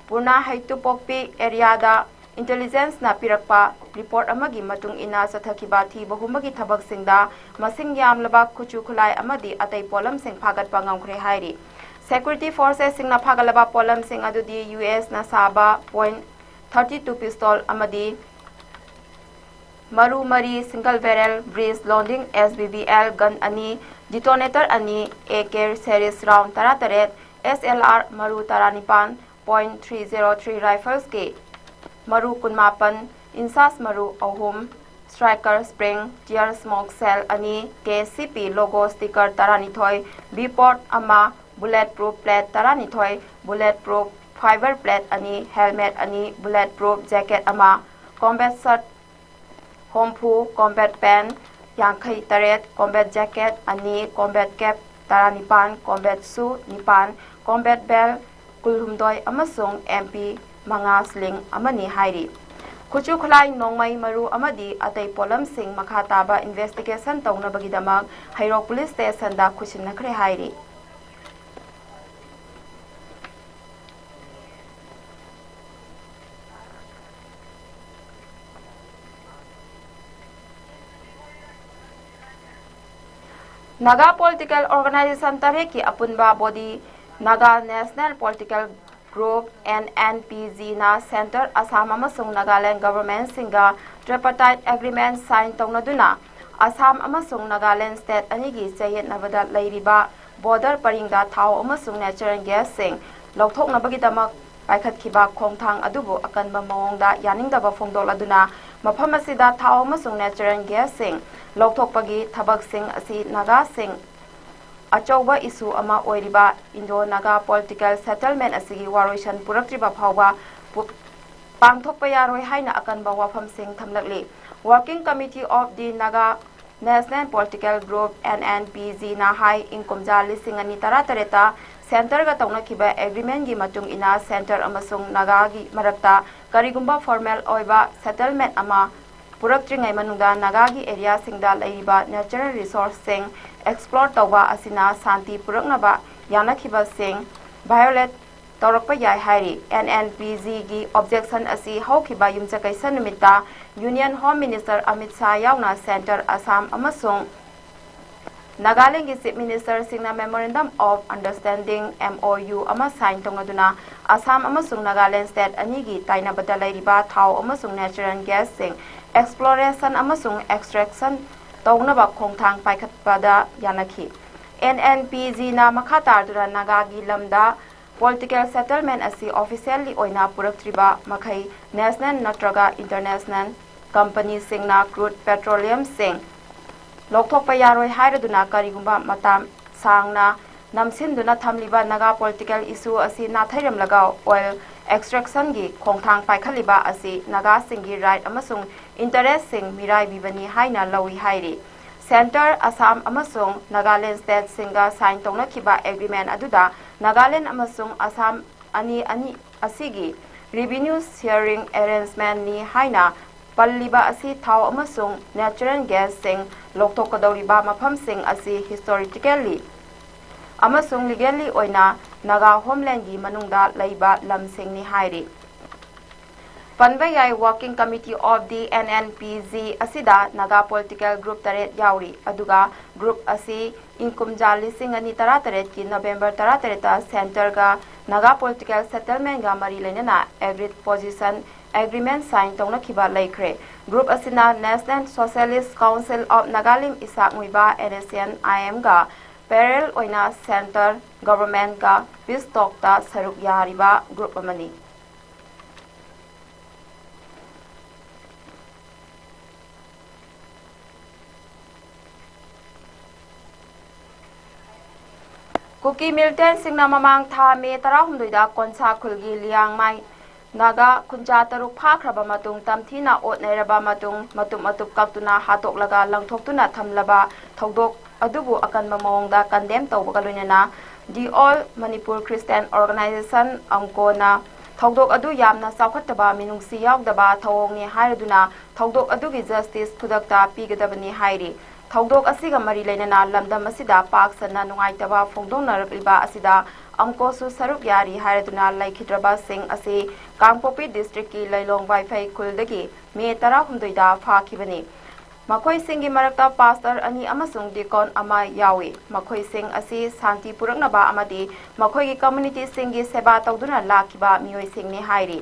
ꯄꯨꯔꯅꯥ ꯍꯩꯇꯨꯄꯣꯛꯄꯤ areaꯗ intelligenceꯅ ꯄꯤꯔꯛꯄ report ꯑꯃꯒꯤ ꯃꯇꯨꯡ ꯏꯟꯅ ꯆꯠꯊꯈꯤꯕ ꯊꯤꯕ ꯍꯨꯝꯕꯒꯤ ꯊꯕꯛꯁꯤꯡꯗ ꯃꯁꯤꯡ ꯌꯥꯝꯂꯕ ꯈꯨꯠꯁꯨ ꯈꯨꯠꯂꯥꯏ ꯑꯃꯗꯤ ꯑꯇꯩ ꯄꯣꯠꯂꯝꯁꯤꯡ ꯐꯥꯒꯠꯄ ꯉꯝꯈ꯭ꯔꯦ ꯍꯥꯏꯔꯤ꯫ Security forcesꯁꯤꯡꯅ ꯐꯥꯒꯠꯂꯕ ꯄꯣꯠꯂꯝꯁꯤꯡ ꯑꯗꯨꯗꯤ USꯅ ꯁꯥꯕ point thirty two pistol ꯑꯃꯗꯤ ꯃꯔꯨ ꯃꯔꯤ single barrel breech loading SBBL gun ꯑꯅꯤ, detonator ꯑꯅꯤ, AK series round ꯇꯔꯥꯇꯔꯦꯠ, SLR ꯃꯔꯨ ꯇꯔꯥꯅꯤꯄꯥꯟ, point three zero three riflesꯀꯤ ꯃꯔꯨ ꯀꯨꯟꯃꯥꯄꯟ, INSAS ꯃꯔꯨ ꯑꯍꯨꯝ, striker spring, tear smoke shell ꯑꯅꯤ, KCP logo sticker ꯇꯔꯥꯅꯤꯊꯣꯏ, B port ꯑꯃ, bullet proof plate ꯇꯔꯥꯅꯤꯊꯣꯏ, bullet proof fiber plate ꯑꯅꯤ, helmet ꯑꯅꯤ, bullet proof jacket ꯑꯃ, combat shirt ꯍꯨꯝꯐꯨ, combat pant ꯌꯥꯡꯈꯩ ꯇꯔꯦꯠ, combat jacket ꯑꯅꯤ, combat cap ꯇꯔꯥꯅꯤꯄꯥꯟ, combat shoe ꯅꯤꯄꯥꯟ, combat belt ꯀꯨꯟꯍꯨꯝꯗꯣꯏ ꯑꯃꯁꯨꯡ MP ꯃꯉꯥ sling ꯑꯃꯅꯤ ꯍꯥꯏꯔꯤ꯫ ꯈꯨꯠꯁꯨ ꯈꯨꯠꯂꯥꯏ, ꯅꯣꯡꯃꯩ ꯃꯔꯨ ꯑꯃꯗꯤ ꯑꯇꯩ ꯄꯣꯠꯂꯝꯁꯤꯡ ꯃꯈꯥ ꯇꯥꯕ investigation ꯇꯧꯅꯕꯒꯤꯗꯃꯛ ꯍꯩꯔꯣꯛ Police Stationꯗ ꯈꯨꯠꯁꯤꯟꯅꯈ꯭ꯔꯦ ꯍꯥꯏꯔꯤ꯫ ꯅꯥꯒꯥ political organisation ꯇꯔꯦꯠꯀꯤ ꯑꯄꯨꯟꯕ body Naga National Political Group, NNPGꯅ Centre, Assam ꯑꯃꯁꯨꯡ Nagaland governmentꯁꯤꯡꯒ tripartite agreement sign ꯇꯧꯅꯗꯨꯅ Assam ꯑꯃꯁꯨꯡ ꯅꯥꯒꯥꯂꯦꯟ state ꯑꯅꯤꯒꯤ ꯆꯌꯦꯠꯅꯕꯗ ꯂꯩꯔꯤꯕ border ꯄꯔꯤꯡꯗ ꯊꯥꯎ ꯑꯃꯁꯨꯡ natural gasꯁꯤꯡ ꯂꯧꯊꯣꯛꯅꯕꯒꯤꯗꯃꯛ ꯄꯥꯏꯈꯠꯈꯤꯕ ꯈꯣꯡꯊꯥꯡ ꯑꯗꯨꯕꯨ ꯑꯀꯟꯕ ꯃꯑꯣꯡꯗ ꯌꯥꯅꯤꯡꯗꯕ ꯐꯣꯡꯗꯣꯛꯂꯗꯨꯅ, ꯃꯐꯝ ꯑꯁꯤꯗ ꯊꯥꯎ ꯑꯃꯁꯨꯡ natural gasꯁꯤꯡ ꯂꯧꯊꯣꯛꯄꯒꯤ ꯊꯕꯛꯁꯤꯡ ꯑꯁꯤ ꯅꯥꯒꯥꯁꯤꯡ ꯑꯆꯧꯕ issue ꯑꯃ ꯑꯣꯏꯔꯤꯕ Indo-Naga political settlement ꯑꯁꯤꯒꯤ ꯋꯥꯔꯣꯏꯁꯟ ꯄꯨꯔꯛꯇ꯭ꯔꯤꯕ ꯐꯥꯎꯕ ꯄꯨ-, ꯄꯥꯡꯊꯣꯛꯄ ꯌꯥꯔꯣꯏ ꯍꯥꯏꯅ ꯑꯀꯟꯕ ꯋꯥꯐꯝꯁꯤꯡ ꯊꯝꯂꯛꯂꯤ꯫ Working Committee of the Naga National Political Group N N P G ꯅ ꯍꯥꯏ, ꯏꯪ ꯀꯨꯝꯖꯥ ꯂꯤꯁꯤꯡ ꯑꯅꯤ ꯇꯔꯥꯇꯔꯦꯠꯇ Centre ꯒ ꯇꯧꯅꯈꯤꯕ agreement ꯀꯤ ꯃꯇꯨꯡ ꯏꯟꯅ Centre ꯑꯃꯁꯨꯡ ꯅꯥꯒꯥꯒꯤ ꯃꯔꯛꯇ ꯀꯔꯤꯒꯨꯝꯕ formal ꯑꯣꯏꯕ settlement ꯑꯃ ꯄꯨꯔꯛꯇ꯭ꯔꯤꯉꯩ ꯃꯅꯨꯡꯗ ꯅꯥꯒꯥꯒꯤ area ꯁꯤꯡꯗ ꯂꯩꯔꯤꯕ natural resource ꯁꯤꯡ explore ꯇꯧꯕ ꯑꯁꯤꯅ ꯁꯥꯟꯇꯤ ꯄꯨꯔꯛꯅꯕ ꯌꯥꯅꯈꯤꯕꯁꯤꯡ violate ꯇꯧꯔꯛꯄ ꯌꯥꯏ ꯍꯥꯏꯔꯤ꯫ N N P G ꯒꯤ objection ꯑꯁꯤ ꯍꯧꯈꯤꯕ ꯌꯨꯝꯁꯀꯩꯁ ꯅꯨꯃꯤꯠꯇ Union Home Minister Amit Shah ꯌꯥꯎꯅ Centre, ꯑꯁꯥꯝ ꯑꯃꯁꯨꯡ ꯅꯥꯒꯥꯂꯦꯟꯒꯤ Chief Minister ꯁꯤꯡꯅ Memorandum of Understanding, M O U, ꯑꯃ sign ꯇꯧꯅꯗꯨꯅ ꯑꯁꯥꯝ ꯑꯃꯁꯨꯡ ꯅꯥꯒꯥꯂꯦꯟ state ꯑꯅꯤꯒꯤ ꯇꯥꯏꯅꯕꯗ ꯂꯩꯔꯤꯕ ꯊꯥꯎ ꯑꯃꯁꯨꯡ natural gas ꯁꯤꯡ exploration ꯑꯃꯁꯨꯡ extraction ꯇꯧꯅꯕ ꯈꯣꯡꯊꯥꯡ ꯄꯥꯏꯈꯠꯄꯗ ꯌꯥꯅꯈꯤ꯫ N N P G ꯅ ꯃꯈꯥ ꯇꯥꯗꯨꯅ ꯅꯥꯒꯥꯒꯤ ꯂꯝꯗ political settlement ꯑꯁꯤ officially ꯑꯣꯏꯅ ꯄꯨꯔꯛꯇ꯭ꯔꯤꯕ ꯃꯈꯩ national ꯅꯠꯇ꯭ꯔꯒ international company ꯁꯤꯡꯅ crude petroleum ꯁꯤꯡ ꯂꯧꯊꯣꯛꯄ ꯌꯥꯔꯣꯏ ꯍꯥꯏꯔꯗꯨꯅ ꯀꯔꯤꯒꯨꯝꯕ ꯃꯇꯝ ꯁꯥꯡꯅ ꯅꯝꯁꯤꯟꯗꯨꯅ ꯊꯝꯂꯤꯕ ꯅꯥꯒꯥ political issue ꯑꯁꯤ ꯅꯥꯊꯩꯔꯝꯂꯒ oil extraction ꯒꯤ ꯈꯣꯡꯊꯥꯡ ꯄꯥꯏꯈꯠꯂꯤꯕ ꯑꯁꯤ ꯅꯥꯒꯥꯁꯤꯡꯒꯤ right ꯑꯃꯁꯨꯡ interest ꯁꯤꯡ ꯃꯤꯔꯥꯏꯕꯤꯕꯅꯤ ꯍꯥꯏꯅ ꯂꯧꯏ ꯍꯥꯏꯔꯤ꯫ Centre, ꯑꯁꯥꯝ ꯑꯃꯁꯨꯡ ꯅꯥꯒꯥꯂꯦꯟ state ꯁꯤꯡꯒ sign ꯇꯧꯅꯈꯤꯕ agreement ꯑꯗꯨꯗ ꯅꯥꯒꯥꯂꯦꯟ ꯑꯃꯁꯨꯡ ꯑꯁꯥꯝ ꯑꯅꯤ ꯑꯅꯤ ꯑꯁꯤꯒꯤ revenue sharing arrangement ꯅꯤ ꯍꯥꯏꯅ ꯄꯜꯂꯤꯕ ꯑꯁꯤ ꯊꯥꯎ ꯑꯃꯁꯨꯡ natural gas ꯁꯤꯡ ꯂꯧꯊꯣꯛꯀꯗꯧꯔꯤꯕ ꯃꯐꯝꯁꯤꯡ ꯑꯁꯤ historically ꯑꯃꯁꯨꯡ legally ꯑꯣꯏꯅ ꯅꯥꯒꯥ homeland ꯀꯤ ꯃꯅꯨꯡꯗ ꯂꯩꯕ ꯂꯝꯁꯤꯡꯅꯤ ꯍꯥꯏꯔꯤ꯫ ꯄꯟꯕ ꯌꯥꯏ, Working Committee of the N N P G ꯑꯁꯤꯗ ꯅꯥꯒꯥ political group ꯇꯔꯦꯠ ꯌꯥꯎꯔꯤ, ꯑꯗꯨꯒ group ꯑꯁꯤ ꯏꯪ ꯀꯨꯝꯖꯥ ꯂꯤꯁꯤꯡ ꯑꯅꯤ ꯇꯔꯥꯇꯔꯦꯠꯀꯤ November ꯇꯔꯥꯇꯔꯦꯠꯇ Centre ꯒ ꯅꯥꯒꯥ political settlement ꯒ ꯃꯔꯤ ꯂꯩꯅꯅ agreed position agreement sign ꯇꯧꯅꯈꯤꯕ ꯂꯩꯈ꯭ꯔꯦ꯫ Group ꯑꯁꯤꯅ National Socialist Council of Nagalim, Isaac ꯃꯨꯏꯕ, N S N I M ꯒ parallel ꯑꯣꯏꯅ Centre government ꯀ peace talk ꯇ ꯁꯔꯨꯛ ꯌꯥꯔꯤꯕ group ꯑꯃꯅꯤ꯫ ꯀꯨꯀꯤ militant ꯁꯤꯡꯅ ꯃꯃꯥꯡ ꯊꯥ May ꯇꯔꯥꯍꯨꯝꯗꯣꯏꯗ ꯀꯣꯟꯁꯥ ꯈꯨꯜꯒꯤ ꯂꯤꯌꯥꯡꯃꯥꯏ ꯅꯥꯒꯥ ꯈꯨꯟꯖꯥ ꯇꯔꯨꯛ ꯐꯥꯈ꯭ꯔꯕ ꯃꯇꯨꯡ ꯇꯝꯊꯤꯅ ꯑꯣꯠ ꯅꯩꯔꯕ ꯃꯇꯨꯡ ꯃꯇꯨꯞ ꯃꯇꯨꯞ ꯀꯛꯇꯨꯅ ꯍꯥꯠꯇꯣꯛꯂꯒ ꯂꯪꯊꯣꯛꯇꯨꯅ ꯊꯝꯂꯕ ꯊꯧꯗꯣꯛ ꯑꯗꯨꯕꯨ ꯑꯀꯟꯕ ꯃꯑꯣꯡꯗ ꯀꯟꯗꯦꯝ ꯇꯧꯕꯒ ꯂꯣꯏꯅꯅ The All Manipur Christian Organization, ꯑꯝꯀꯣꯅ ꯊꯧꯗꯣꯛ ꯑꯗꯨ ꯌꯥꯝꯅ ꯆꯥꯎꯈꯠꯇꯕ, ꯃꯤꯅꯨꯡꯁꯤ ꯌꯥꯎꯗꯕ ꯊꯧꯑꯣꯡꯅꯤ ꯍꯥꯏꯔꯗꯨꯅ ꯊꯧꯗꯣꯛ ꯑꯗꯨꯒꯤ ꯖꯁꯇꯤꯁ ꯈꯨꯗꯛꯇ ꯄꯤꯒꯗꯕꯅꯤ ꯍꯥꯏꯔꯤ꯫ ꯊꯧꯗꯣꯛ ꯑꯁꯤꯒ ꯃꯔꯤ ꯂꯩꯅꯅ ꯂꯝꯗꯝ ꯑꯁꯤꯗ ꯄꯥꯛ ꯁꯟꯅ ꯅꯨꯡꯉꯥꯏꯇꯕ ꯐꯣꯡꯗꯣꯛꯅꯔꯛꯂꯤꯕ ꯑꯁꯤꯗ ꯑꯝꯀꯣꯁꯨ ꯁꯔꯨꯛ ꯌꯥꯔꯤ ꯍꯥꯏꯔꯗꯨꯅ ꯂꯩꯈꯤꯗ꯭ꯔꯕꯁꯤꯡ ꯑꯁꯤ ꯀꯥꯡꯄꯣꯛꯄꯤ ꯗꯤꯁꯇ꯭ꯔꯤꯛꯀꯤ ꯂꯩꯂꯣꯡ ꯋꯥꯏꯐꯩ ꯈꯨꯜꯗꯒꯤ ꯃꯦ ꯇꯔꯥꯍꯨꯝꯗꯣꯏꯗ ꯐꯥꯈꯤꯕꯅꯤ꯫ ꯃꯈꯣꯏꯁꯤꯡꯒꯤ ꯃꯔꯛꯇ ꯄꯥꯁꯇꯔ ꯑꯅꯤ ꯑꯃꯁꯨꯡ ꯗꯤꯀꯣꯟ ꯑꯃ ꯌꯥꯎꯏ꯫ ꯃꯈꯣꯏꯁꯤꯡ ꯑꯁꯤ ꯁꯥꯟꯇꯤ ꯄꯨꯔꯛꯅꯕ ꯑꯃꯗꯤ ꯃꯈꯣꯏꯒꯤ ꯀꯝꯃ꯭ꯌꯨꯅꯤꯇꯤꯁꯤꯡꯒꯤ ꯁꯦꯕꯥ ꯇꯧꯗꯨꯅ ꯂꯥꯛꯈꯤꯕ ꯃꯤꯑꯣꯏꯁꯤꯡꯅꯤ ꯍꯥꯏꯔꯤ꯫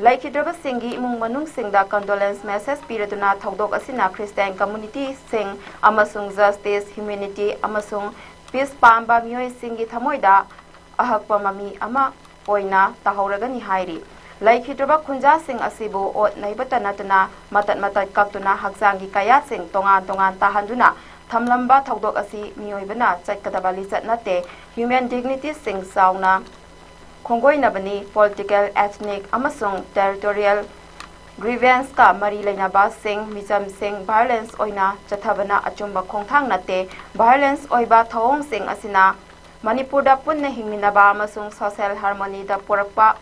ꯂꯩꯈꯤꯗ꯭ꯔꯕꯁꯤꯡꯒꯤ ꯏꯃꯨꯡ ꯃꯅꯨꯡꯁꯤꯡꯗ condolence message ꯄꯤꯔꯗꯨꯅ ꯊꯧꯗꯣꯛ ꯑꯁꯤꯅ Christian communityꯁꯤꯡ ꯑꯃꯁꯨꯡ justice, humanity ꯑꯃꯁꯨꯡ peace ꯄꯥꯝꯕ ꯃꯤꯑꯣꯏꯁꯤꯡꯒꯤ ꯊꯃꯣꯏꯗ ꯑꯍꯛꯄ ꯃꯃꯤ ꯑꯃ ꯑꯣꯏꯅ ꯇꯥꯍꯧꯔꯒꯅꯤ ꯍꯥꯏꯔꯤ꯫ ꯂꯩꯈꯤꯗ꯭ꯔꯕ ꯈꯨꯟꯖꯥꯁꯤꯡ ꯑꯁꯤꯕꯨ ꯑꯣꯠ ꯅꯩꯕꯇ ꯅꯠꯇꯅ ꯃꯇꯠ ꯃꯇꯠ ꯀꯛꯇꯨꯅ ꯍꯛꯆꯥꯡꯒꯤ ꯀꯌꯥꯠꯁꯤꯡ ꯇꯣꯉꯥꯟ ꯇꯣꯉꯥꯟ ꯇꯥꯍꯟꯗꯨꯅ ꯊꯝꯂꯝꯕ ꯊꯧꯗꯣꯛ ꯑꯁꯤ ꯃꯤꯑꯣꯏꯕꯅ ꯆꯠꯀꯗꯕ ꯂꯤꯆꯠ ꯅꯠꯇꯦ꯫ Human dignityꯁꯤꯡ ꯆꯥꯎꯅ ꯈꯣꯡꯒꯣꯏꯅꯕꯅꯤ꯫ Political, ethnic ꯑꯃꯁꯨꯡ territorial grievanceꯀ ꯃꯔꯤ ꯂꯩꯅꯕꯁꯤꯡ, ꯃꯤꯆꯝꯁꯤꯡ violence ꯑꯣꯏꯅ ꯆꯠꯊꯕꯅ ꯑꯆꯨꯝꯕ ꯈꯣꯡꯊꯥꯡ ꯅꯠꯇꯦ꯫ Violence ꯑꯣꯏꯕ ꯊꯧꯑꯣꯡꯁꯤꯡ ꯑꯁꯤꯅ ꯃꯅꯤꯄꯨꯔꯗ ꯄꯨꯟꯅ ꯍꯤꯡꯃꯤꯟꯅꯕ ꯑꯃꯁꯨꯡ social harmonyꯗ ꯄꯨꯔꯛꯄ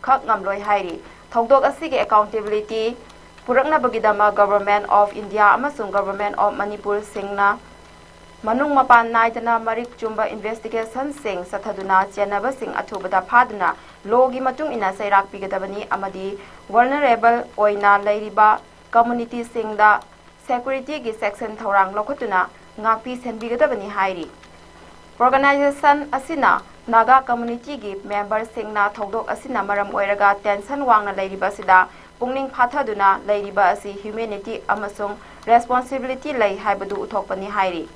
ꯈꯛ ꯉꯝꯂꯣꯏ ꯍꯥꯏꯔꯤ꯫ ꯊꯧꯗꯣꯛ ꯑꯁꯤꯒꯤ accountability ꯄꯨꯔꯛꯅꯕꯒꯤꯗꯃꯛ Government of India ꯑꯃꯁꯨꯡ Government of ꯃꯅꯤꯄꯨꯔꯁꯤꯡꯅ ꯃꯅꯨꯡ ꯃꯄꯥꯟ ꯅꯥꯏꯗꯅ ꯃꯔꯤꯛ ꯆꯨꯝꯕ investigationꯁꯤꯡ ꯆꯠꯊꯗꯨꯅ ꯆꯦꯟꯅꯕꯁꯤꯡ ꯑꯊꯨꯕꯗ ꯐꯥꯗꯨꯅ lawꯒꯤ ꯃꯇꯨꯡ ꯏꯟꯅ ꯆꯩꯔꯥꯛ ꯄꯤꯒꯗꯕꯅꯤ ꯑꯃꯗꯤ vulnerable ꯑꯣꯏꯅ ꯂꯩꯔꯤꯕ communityꯁꯤꯡꯗ securityꯒꯤ ꯆꯦꯛꯁꯤꯟ ꯊꯧꯔꯥꯡ ꯂꯧꯈꯠꯇꯨꯅ ꯉꯥꯛꯄꯤ ꯁꯦꯟꯕꯤꯒꯗꯕꯅꯤ ꯍꯥꯏꯔꯤ꯫ Organization ꯑꯁꯤꯅ ꯅꯥꯒꯥ communityꯒꯤ memberꯁꯤꯡꯅ ꯊꯧꯗꯣꯛ ꯑꯁꯤꯅ ꯃꯔꯝ ꯑꯣꯏꯔꯒ tension ꯋꯥꯡꯅ ꯂꯩꯔꯤꯕ ꯑꯁꯤꯗ ꯄꯨꯛꯅꯤꯡ ꯐꯥꯊꯗꯨꯅ ꯂꯩꯔꯤꯕ ꯑꯁꯤ humanity ꯑꯃꯁꯨꯡ responsibility ꯂꯩ ꯍꯥꯏꯕꯗꯨ ꯎꯠꯊꯣꯛꯄꯅꯤ ꯍꯥꯏꯔꯤ꯫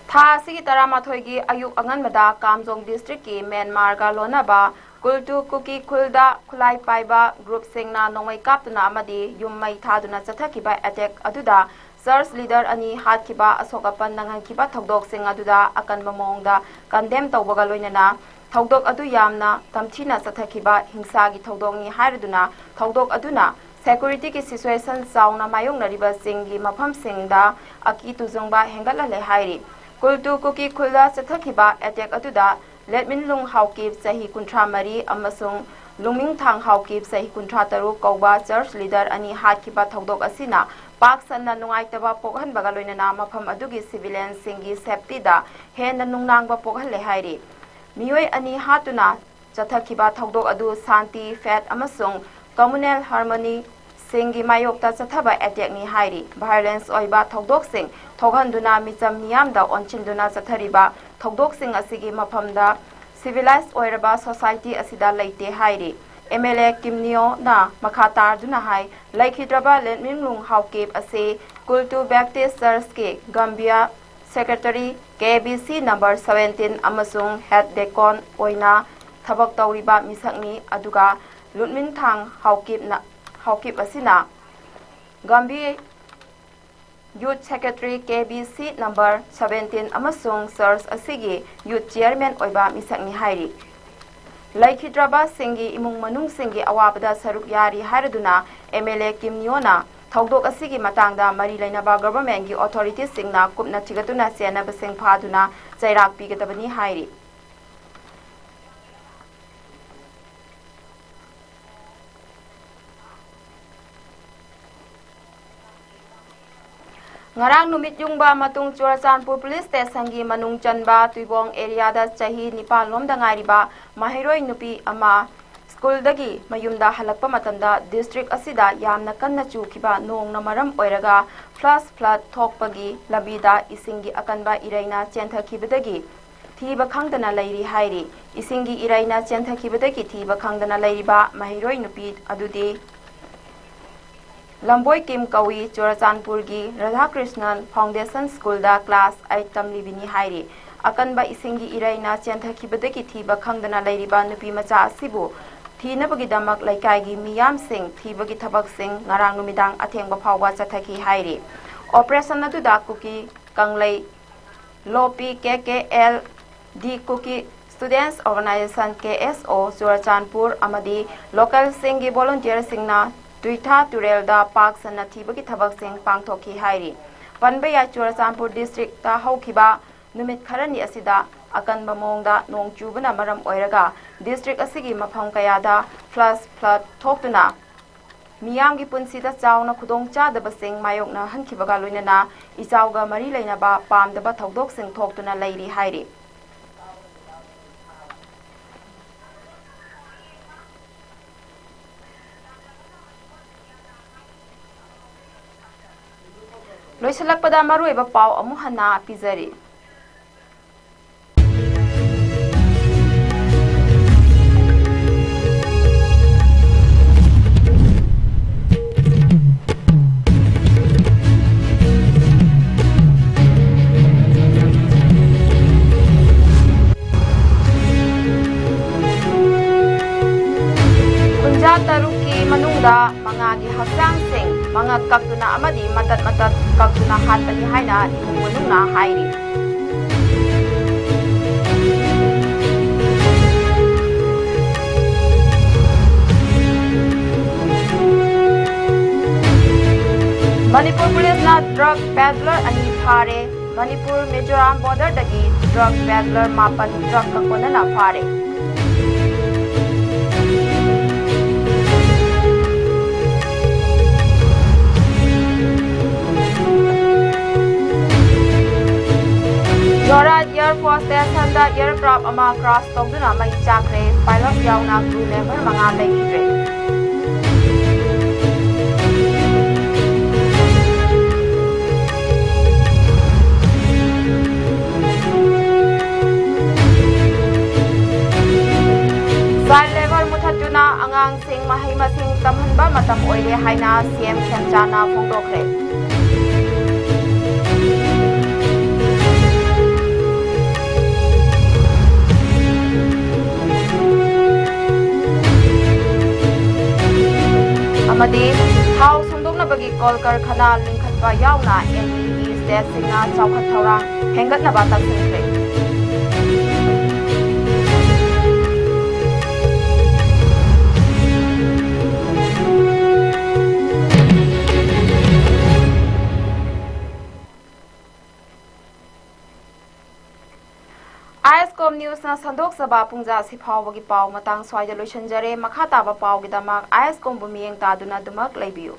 ꯊꯥ ꯑꯁꯤꯒꯤ ꯇꯔꯥꯃꯥꯊꯣꯏꯒꯤ ꯑꯌꯨꯛ ꯑꯉꯟꯕꯗ ꯀꯥꯝꯖꯣꯡ districtꯀꯤ ꯃ꯭ꯌꯥꯟꯃꯥꯔꯒ ꯂꯣꯟꯅꯕ ꯀꯨꯜꯇꯨ ꯀꯨꯀꯤ ꯈꯨꯜꯗ ꯈꯨꯠꯂꯥꯏ ꯄꯥꯏꯕ groupꯁꯤꯡꯅ ꯅꯣꯡꯃꯩ ꯀꯥꯞꯇꯨꯅ ꯑꯃꯗꯤ ꯌꯨꯝ ꯃꯩ ꯊꯥꯗꯨꯅ ꯆꯠꯊꯈꯤꯕ attack ꯑꯗꯨꯗ ꯆꯔꯆ ꯂꯤꯗꯔ ꯑꯅꯤ ꯍꯥꯠꯈꯤꯕ, ꯑꯁꯣꯛ ꯑꯄꯟ ꯅꯪꯍꯟꯈꯤꯕ ꯊꯧꯗꯣꯛꯁꯤꯡ ꯑꯗꯨꯗ ꯑꯀꯟꯕ ꯃꯑꯣꯡꯗ ꯀꯟꯗꯦꯝ ꯇꯧꯕꯒ ꯂꯣꯏꯅꯅ ꯊꯧꯗꯣꯛ ꯑꯗꯨ ꯌꯥꯝꯅ ꯇꯝꯊꯤꯅ ꯆꯠꯊꯈꯤꯕ ꯍꯤꯡꯁꯥꯒꯤ ꯊꯧꯗꯣꯛꯅꯤ ꯍꯥꯏꯔꯗꯨꯅ, ꯊꯧꯗꯣꯛ ꯑꯗꯨꯅ ꯁꯦꯀ꯭ꯌꯨꯔꯤꯇꯤꯒꯤ ꯁꯤꯆꯨꯋꯦꯁꯟ ꯆꯥꯎꯅ ꯃꯥꯌꯣꯛꯅꯔꯤꯕꯁꯤꯡꯒꯤ ꯃꯐꯝꯁꯤꯡꯗ ꯑꯀꯤ ꯇꯨꯖꯨꯡꯕ ꯍꯦꯟꯒꯠꯍꯜꯂꯦ ꯍꯥꯏꯔꯤ꯫ ꯀꯨꯜꯇꯨ ꯀꯨꯀꯤ ꯈꯨꯜꯗ ꯆꯠꯊꯈꯤꯕ ꯑꯦꯇꯦꯛ ꯑꯗꯨꯗ ꯂꯦꯠꯃꯤꯟꯂꯨꯡ ꯍꯥꯎꯀꯤꯞ, ꯆꯍꯤ ꯀꯨꯟꯊ꯭ꯔꯥ ꯃꯔꯤ, ꯑꯃꯁꯨꯡ ꯂꯨꯡꯃꯤꯡꯊꯥꯡ ꯍꯥꯎꯀꯤꯞ, ꯆꯍꯤ ꯀꯨꯟꯊ꯭ꯔꯥ ꯇꯔꯨꯛ ꯀꯧꯕ ꯆꯔꯆ ꯂꯤꯗꯔ ꯑꯅꯤ ꯍꯥꯠꯈꯤꯕ ꯊꯧꯗꯣꯛ ꯑꯁꯤꯅ ꯄꯥꯛ ꯁꯟꯅ ꯅꯨꯡꯉꯥꯏꯇꯕ ꯄꯣꯛꯍꯟꯕꯒ ꯂꯣꯏꯅꯅ ꯃꯐꯝ ꯑꯗꯨꯒꯤ ꯁꯤꯚꯤꯂꯤꯌꯟꯁꯤꯡꯒꯤ ꯁꯦꯐꯇꯤꯗ ꯍꯦꯟꯅ ꯅꯨꯡꯅꯥꯡꯕ ꯄꯣꯛꯍꯜꯂꯦ ꯍꯥꯏꯔꯤ꯫ ꯃꯤꯑꯣꯏ ꯑꯅꯤ ꯍꯥꯠꯇꯨꯅ ꯆꯠꯊꯈꯤꯕ ꯊꯧꯗꯣꯛ ꯑꯗꯨ ꯁꯥꯟꯇꯤ, ꯐꯦꯠ ꯑꯃꯁꯨꯡ ꯀꯝꯃꯨꯅꯦꯜ ꯍꯥꯔꯃꯣꯅꯤ ꯁꯤꯡꯒꯤ ꯃꯥꯌꯣꯛꯇ ꯆꯠꯊꯕ ꯑꯦꯇꯦꯛꯅꯤ ꯍꯥꯏꯔꯤ꯫ ꯚꯥꯏꯑꯣꯂꯦꯟꯁ ꯑꯣꯏꯕ ꯊꯧꯗꯣꯛꯁꯤꯡ ꯊꯣꯛꯍꯟꯗꯨꯅ ꯃꯤꯆꯝ ꯃꯤꯌꯥꯝꯗ ꯑꯣꯟꯁꯤꯟꯗꯨꯅ ꯆꯠꯊꯔꯤꯕ ꯊꯧꯗꯣꯛꯁꯤꯡ ꯑꯁꯤꯒꯤ ꯃꯐꯝꯗ ꯁꯤꯚꯤꯂꯥꯏꯖ ꯑꯣꯏꯔꯕ ꯁꯣꯁꯥꯏꯇꯤ ꯑꯁꯤꯗ ꯂꯩꯇꯦ ꯍꯥꯏꯔꯤ꯫ ꯑꯦꯝ ꯑꯦꯜ ꯑꯦ ꯀꯤꯝꯅꯤꯌꯣꯅ ꯃꯈꯥ ꯇꯥꯗꯨꯅ ꯍꯥꯏ, ꯂꯩꯈꯤꯗ꯭ꯔꯕ ꯂꯦꯠꯃꯤꯡꯂꯨꯡ ꯍꯥꯎꯀꯤꯞ ꯑꯁꯤ ꯀꯨꯜꯇꯨ ꯕꯦꯞꯇꯤꯁ ꯆꯔꯆꯀꯤ ꯒꯝꯕꯤꯌꯥ ꯁꯦꯀ꯭ꯔꯦꯇꯔꯤ, ꯀꯦ ꯕꯤ ꯁꯤ ꯅꯝꯕꯔ ꯁꯚꯦꯟꯇꯤꯟ ꯑꯃꯁꯨꯡ ꯍꯦꯗ ꯗꯦꯀꯣꯟ ꯑꯣꯏꯅ ꯊꯕꯛ ꯇꯧꯔꯤꯕ ꯃꯤꯁꯛꯅꯤ, ꯑꯗꯨꯒ ꯂꯨꯠꯃꯤꯟꯊꯥꯡ ꯍꯥꯎꯀꯤꯞꯅ, ꯍꯥꯎꯀꯤꯞ ꯑꯁꯤꯅ ꯒꯝꯕꯤ ꯌꯨꯠ ꯁꯦꯀ꯭ꯔꯦꯇꯔꯤ, ꯀꯦ ꯕꯤ ꯁꯤ ꯅꯝꯕꯔ ꯁꯚꯦꯟꯇꯤꯟ ꯑꯃꯁꯨꯡ ꯆꯔꯆ ꯑꯁꯤꯒꯤ ꯌꯨꯠ ꯆꯤꯌꯔꯃꯦꯟ ꯑꯣꯏꯕ ꯃꯤꯁꯛꯅꯤ ꯍꯥꯏꯔꯤ꯫ ꯂꯩꯈꯤꯗ꯭ꯔꯕꯁꯤꯡꯒꯤ ꯏꯃꯨꯡ ꯃꯅꯨꯡꯁꯤꯡꯒꯤ ꯑꯋꯥꯕꯗ ꯁꯔꯨꯛ ꯌꯥꯔꯤ ꯍꯥꯏꯔꯗꯨꯅ ꯑꯦꯝ ꯑꯦꯜ ꯑꯦ ꯀꯤꯝꯅꯤꯌꯣꯅ ꯊꯧꯗꯣꯛ ꯑꯁꯤꯒꯤ ꯃꯇꯥꯡꯗ ꯃꯔꯤ ꯂꯩꯅꯕ ꯒꯚꯔꯟꯃꯦꯟꯠꯀꯤ ꯑꯣꯊꯣꯔꯤꯇꯤꯁꯤꯡꯅ ꯀꯨꯞꯅ ꯊꯤꯒꯠꯇꯨꯅ ꯆꯦꯟꯅꯕꯁꯤꯡ ꯐꯥꯗꯨꯅ ꯆꯩꯔꯥꯛ ꯄꯤꯒꯗꯕꯅꯤ ꯍꯥꯏꯔꯤ꯫ ꯉꯔꯥꯡ ꯅꯨꯃꯤꯠ ꯌꯨꯡꯕ ꯃꯇꯨꯡ ꯆꯨꯔꯆꯥꯟꯄꯨꯔ ꯄꯨꯂꯤꯁ ꯁ꯭ꯇꯦꯁꯟꯒꯤ ꯃꯅꯨꯡ ꯆꯟꯕ ꯇꯨꯏꯕꯣꯡ ꯑꯦꯔꯤꯌꯥꯗ ꯆꯍꯤ ꯅꯤꯄꯥꯟ ꯂꯣꯝꯗ ꯉꯥꯏꯔꯤꯕ ꯃꯍꯩꯔꯣꯏ ꯅꯨꯄꯤ ꯑꯃ ꯁ꯭ꯀꯨꯜꯗꯒꯤ ꯃꯌꯨꯝꯗ ꯍꯜꯂꯛꯄ ꯃꯇꯝꯗ ꯗꯤꯁꯇ꯭ꯔꯤꯛ ꯑꯁꯤꯗ ꯌꯥꯝꯅ ꯀꯟꯅ ꯆꯨꯈꯤꯕ ꯅꯣꯡꯅ ꯃꯔꯝ ꯑꯣꯏꯔꯒ ꯐ꯭ꯂꯥꯁ ꯐ꯭ꯂꯠ ꯊꯣꯛꯄꯒꯤ ꯂꯝꯕꯤꯗ ꯏꯁꯤꯡꯒꯤ ꯑꯀꯟꯕ ꯏꯔꯩꯅ ꯆꯦꯟꯊꯈꯤꯕꯗꯒꯤ ꯊꯤꯕ ꯈꯪꯗꯅ ꯂꯩꯔꯤ ꯍꯥꯏꯔꯤ꯫ ꯏꯁꯤꯡꯒꯤ ꯏꯔꯩꯅ ꯆꯦꯟꯊꯈꯤꯕꯗꯒꯤ ꯊꯤꯕ ꯈꯪꯗꯅ ꯂꯩꯔꯤꯕ ꯃꯍꯩꯔꯣꯏ ꯅꯨꯄꯤ ꯑꯗꯨꯗꯤ ꯂꯝꯕꯣꯏ ꯀꯤꯝ ꯀꯧꯏ, ꯆꯨꯔꯆꯥꯟꯄꯨꯔꯒꯤ ꯔꯥꯙꯥꯀ꯭ꯔꯤꯁꯅꯟ ꯐꯥꯎꯟꯗꯦꯁꯟ ꯁ꯭ꯀꯨꯜꯗ ꯀ꯭ꯂꯥꯁ ꯑꯩꯠ ꯇꯝꯂꯤꯕꯤꯅꯤ ꯍꯥꯏꯔꯤ꯫ ꯑꯀꯟꯕ ꯏꯁꯤꯡꯒꯤ ꯏꯔꯩꯅ ꯆꯦꯟꯊꯈꯤꯕꯗꯒꯤ ꯊꯤꯕ ꯈꯪꯗꯅ ꯂꯩꯔꯤꯕ ꯅꯨꯄꯤ ꯃꯆꯥ ꯑꯁꯤꯕꯨ ꯊꯤꯅꯕꯒꯤꯗꯃꯛ ꯂꯩꯀꯥꯏꯒꯤ ꯃꯤꯌꯥꯝꯁꯤꯡ ꯊꯤꯕꯒꯤ ꯊꯕꯛꯁꯤꯡ ꯉꯔꯥꯡ ꯅꯨꯃꯤꯗꯥꯡ ꯑꯊꯦꯡꯕ ꯐꯥꯎꯕ ꯆꯠꯊꯈꯤ ꯍꯥꯏꯔꯤ꯫ ꯑꯣꯄꯔꯦꯁꯟ ꯑꯗꯨꯗ ꯀꯨꯀꯤ ꯀꯪꯂꯩ ꯂꯣꯄꯤ, ꯀꯦ ꯀꯦ ꯑꯦꯜ ꯗꯤ, ꯀꯨꯀꯤ ꯁ꯭ꯇꯨꯗꯦꯟꯠꯁ ꯑꯣꯔꯒꯅꯥꯏꯖꯦꯁꯟ, ꯀꯦ ꯑꯦꯁ ꯑꯣ, ꯆꯨꯔꯆꯥꯟꯄꯨꯔ ꯑꯃꯗꯤ ꯂꯣꯀꯦꯜꯁꯤꯡꯒꯤ ꯚꯣꯂꯨꯟꯇꯤꯌꯔꯁꯤꯡꯅ ꯇꯨꯏꯊꯥ ꯇꯨꯔꯦꯜꯗ ꯄꯥꯛ ꯁꯟꯅ ꯊꯤꯕꯒꯤ ꯊꯕꯛꯁꯤꯡ ꯄꯥꯡꯊꯣꯛꯈꯤ ꯍꯥꯏꯔꯤ꯫ ꯄꯟꯕ ꯌꯥꯏ, ꯆꯨꯔꯆꯥꯟꯄꯨꯔ ꯗꯤꯁꯇ꯭ꯔꯤꯛꯇ ꯍꯧꯈꯤꯕ ꯅꯨꯃꯤꯠ ꯈꯔꯅꯤ ꯑꯁꯤꯗ ꯑꯀꯟꯕ ꯃꯑꯣꯡꯗ ꯅꯣꯡ ꯆꯨꯕꯅ ꯃꯔꯝ ꯑꯣꯏꯔꯒ ꯗꯤꯁꯇ꯭ꯔꯤꯛ ꯑꯁꯤꯒꯤ ꯃꯐꯝ ꯀꯌꯥꯗ ꯐ꯭ꯂꯥꯁ ꯐ꯭ꯂꯗ ꯊꯣꯛꯇꯨꯅ ꯃꯤꯌꯥꯝꯒꯤ ꯄꯨꯟꯁꯤꯗ ꯆꯥꯎꯅ ꯈꯨꯗꯣꯡꯆꯥꯗꯕꯁꯤꯡ ꯃꯥꯌꯣꯛꯅꯍꯟꯈꯤꯕꯒ ꯂꯣꯏꯅꯅ ꯏꯆꯥꯎꯒ ꯃꯔꯤ ꯂꯩꯅꯕ ꯄꯥꯝꯗꯕ ꯊꯧꯗꯣꯛꯁꯤꯡ ꯊꯣꯛꯇꯨꯅ ꯂꯩꯔꯤ ꯍꯥꯏꯔꯤ꯫ ꯂꯣꯏꯁꯤꯜꯂꯛꯄꯗ ꯃꯔꯨꯑꯣꯏꯕ ꯄꯥꯎ ꯑꯃꯨꯛ ꯍꯟꯅ ꯄꯤꯖꯔꯤ꯫ ꯀꯨꯟꯖꯥ ꯇꯔꯨꯛꯀꯤ ꯃꯅꯨꯡꯗ ꯃꯉꯥꯒꯤ ꯍꯛꯆꯥꯡꯁꯤꯡ ꯃꯉꯛ ꯀꯛꯇꯨꯅ ꯑꯃꯗꯤ ꯃꯇꯠ ꯃꯇꯠ ꯀꯛꯇꯨꯅ ꯍꯥꯠꯄꯅꯤ ꯍꯥꯏꯅ ꯏꯃꯨꯡ ꯃꯅꯨꯡꯅ ꯍꯥꯏꯔꯤ꯫ ꯃꯅꯤꯄꯨꯔ ꯄꯨꯂꯤꯁꯅ ꯗ꯭ꯔꯒ ꯄꯦꯗꯂꯔ ꯑꯅꯤ ꯐꯥꯔꯦ꯫ ꯃꯅꯤꯄꯨꯔ ꯃꯤꯖꯣꯔꯥꯝ ꯕꯣꯔꯗꯔꯗꯒꯤ ꯗ꯭ꯔꯒ ꯄꯦꯗꯂꯔ ꯃꯥꯄꯟ ꯇ꯭ꯔꯛꯀ ꯀꯣꯟꯅꯅ ꯐꯥꯔꯦ꯫ ꯖꯣꯔꯍꯥꯠ ꯑꯦꯌꯔ ꯐꯣꯔꯁ ꯁ꯭ꯇꯦꯁꯟꯗ ꯑꯦꯌꯔꯀ꯭ꯔꯥꯐ ꯑꯃ ꯀ꯭ꯔꯥꯁ ꯇꯧꯗꯨꯅ ꯃꯩ ꯆꯥꯛꯈ꯭ꯔꯦ꯫ ꯄꯥꯏꯂꯠ ꯌꯥꯎꯅ ꯀ꯭ꯔꯨ ꯃꯦꯝꯕꯔ ꯃꯉꯥ ꯂꯩꯈꯤꯗ꯭ꯔꯦ꯫ ꯆꯥꯏꯜ ꯂꯦꯕꯔ ꯃꯨꯊꯠꯇꯨꯅ ꯑꯉꯥꯡꯁꯤꯡ ꯃꯍꯩ ꯃꯁꯤꯡ ꯇꯝꯍꯟꯕ ꯃꯇꯝ ꯑꯣꯏꯔꯦ ꯍꯥꯏꯅ ꯁꯤ ꯑꯦꯝ ꯈꯦꯝꯆꯥꯟꯅ ꯐꯣꯡꯗꯣꯛꯈ꯭ꯔꯦ꯫ ꯑꯃꯗꯤ ꯊꯥꯎ ꯁꯨꯡꯗꯣꯛꯅꯕꯒꯤ ꯀꯣꯜ ꯀꯔꯈꯅꯥ ꯂꯤꯡꯈꯠ ꯌꯥꯎꯅ ꯑꯦꯝ ꯌꯨꯒꯤ ꯁ꯭ꯇꯦꯠꯁꯤꯡꯅ ꯆꯥꯎꯈꯠ ꯊꯧꯔꯥꯡ ꯍꯦꯟꯒꯠꯅꯕ ꯇꯛꯁꯤꯟꯈ꯭ꯔꯦ꯫ ꯑꯥꯏ ꯑꯦꯁ ꯀꯣꯝ ꯅ꯭ꯌꯨꯁꯅ ꯁꯟꯗꯣꯛꯆꯕ ꯄꯨꯡꯖꯥ ꯑꯁꯤ ꯐꯥꯎꯕꯒꯤ ꯄꯥꯎ ꯃꯇꯥꯡ ꯁ꯭ꯋꯥꯏꯗ ꯂꯣꯏꯁꯤꯟꯖꯔꯦ꯫ ꯃꯈꯥ ꯇꯥꯕ ꯄꯥꯎꯒꯤꯗꯃꯛ ꯑꯥꯏ ꯑꯦꯁ ꯀꯣꯝꯕꯨ ꯃꯤꯠꯌꯦꯡ ꯇꯥꯗꯨꯅ ꯑꯗꯨꯃꯛ ꯂꯩꯕꯤꯌꯨ꯫